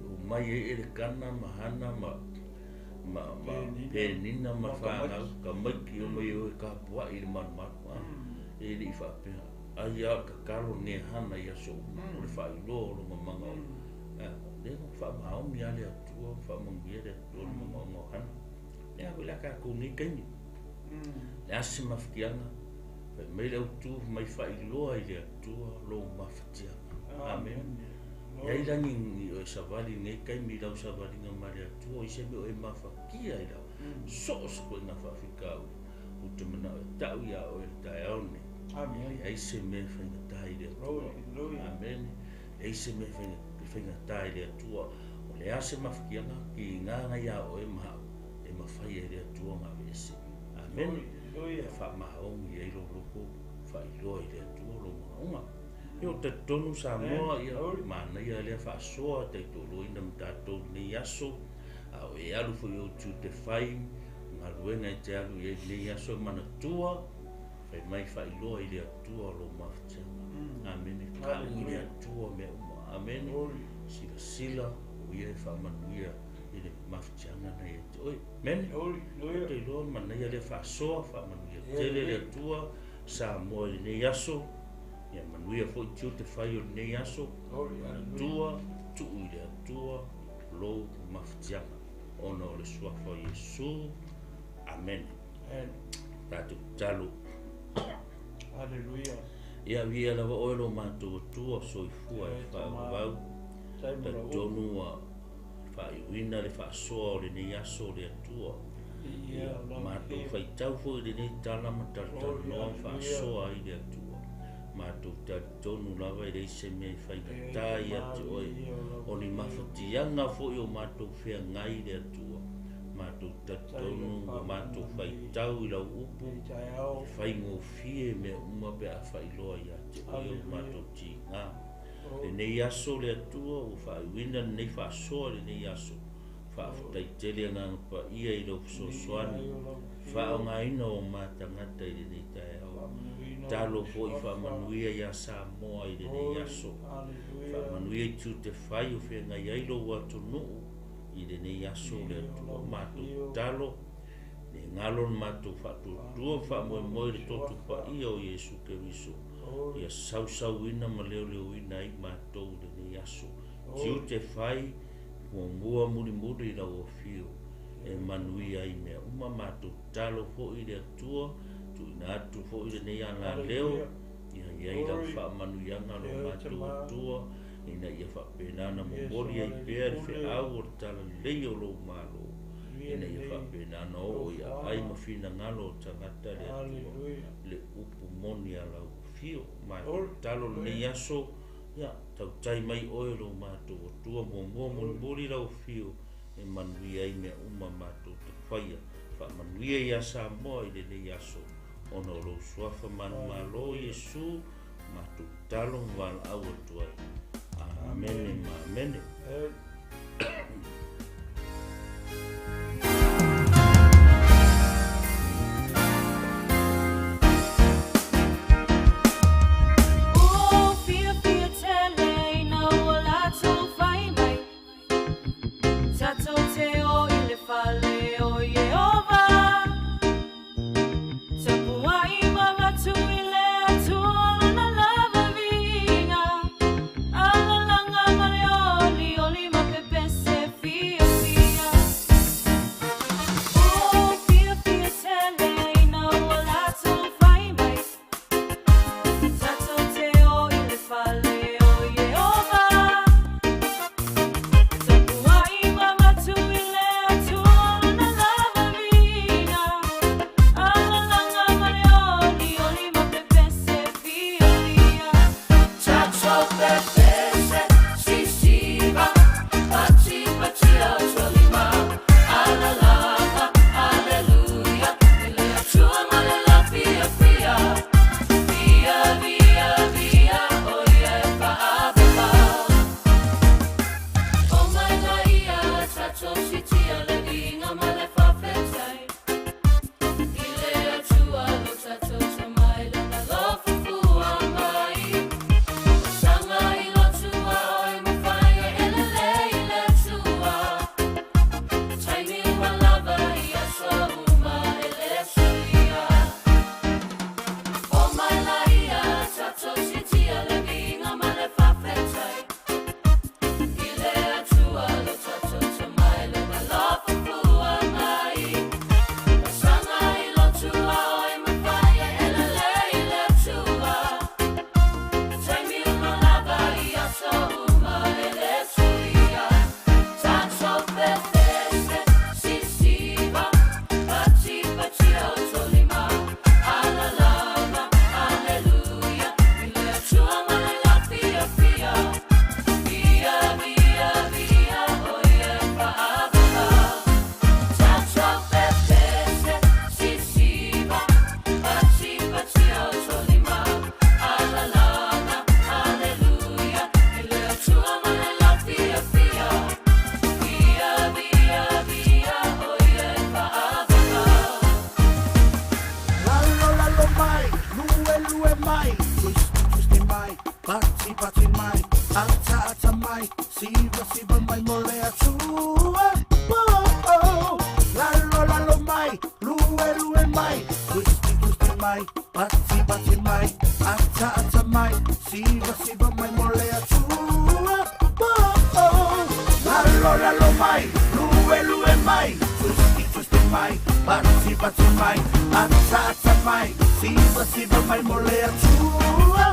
O mai e ele kana ma hana ma penina ma whanau. Ka maiki o mai o e ka pua i le manumaru. E le i whaapea. Ai a ka karo ne hana i aso uma. O le whailoa o longa manga o. Le ngā whaamaongi a le atua, whaamaongi a le atua le manga o ngā hana. Le a wila ka kōnei kaini. Le ase mawhikianga. Whai mai le autu, mai whailoa i le atua lo mawhatianga. Amen. Ia i rangi ni o e sawali nei kai mi lau sawali ngā mare atua i se me o e mawhakia i lau. So o se koe ngā whawhika au. O te mana o e tau ia o e tae au nei. Amen. E se me whainga i le atua. Amen. E se me whainga i le atua. O le ase mawhikianga ki ngā ngai a o e mahau. E mawhai e le atua ngā vese. Amen. E whaamaongi e ro loko whailoa i le atua lo maonga. Ia o te tonu Samoa ia mānaia lea whaasoa te tōrua ina mtātou nei aso. A o e alu fo i o tū te whai, ngā ruenga e te alu i e nei aso e manatua, whai mai whailoa i le atua lo mawhatianga. Amene, ka ui le atua mea uma. Amene, sila sila o ia e whaamanuia i le mawhatianga nei e te oe. Mene, o te iloa manaia lea whaasoa, whaamanuia tele le atua, Samoa i nei aso. Ia manuia foi tio te whai o nei aso, atua, tuu i le atua, lo mawhatianga. Ona o le suafa o Iesu. Amen. Tātou talo. Hallelujah. Ia via lava oe lo mātou atua soifua e whaavau. Ta tonu a whaiuina le whaasoa o le nei aso o le atua. Ia mātou whaitau foi le nei tala matalotaloa whaasoa i le atua. Mātou talitonu lava i reise mea i whainga i atu oe. O ni mawhatianga foi o mātou whea ngai le atua. Mātou talitonu o mātou whaitau i lau upu. Whaingofie mea uma pe a whailoa i atu oe o mātou ti ngā. Le nei aso le atua o whaiwina le nei whaasoa le nei aso. Whaaftai tele ngā pa ia i lau sosoani. Whaongaina o mātangata i le nei tae au. Talo foi whaamanuia ia Samoa i le nei aso. Whaamanuia i tū te whai o whenga i ailo o atunuu i le nei aso le atua. Mātou talo, Le galo le matou faatuatua ma faamoemoe i le toto paia o Iesu Keriso, ia sausauina ma leoleoina ai matou i lenei aso. Tiute fai muamua mulimuli i lau afio e manuia ai mea uma. Matou tatalo foi i le Atua, tuuina atu foi lenei agaleo, ia i ai lau faamanuiaga lo matou Atua, ina ia faapena ona momoli ai pea le feau o le talalelei o lou Malo, ina ia faapena ona oo i aai ma finagalo o tagata le Atua le upu moni a lau afio. Matou tatalo lenei aso, ia tautai mai oe lo matou Atua, muamua mulimuli lau afio e manuia ai mea uma matou te faia. Faamanuia ia Samoa i lenei aso, ona o lou suafa manumalo Iesu, matou tatalo ma valaau atu ai. Amene ma amene. Siva, siva mai mo le Atua.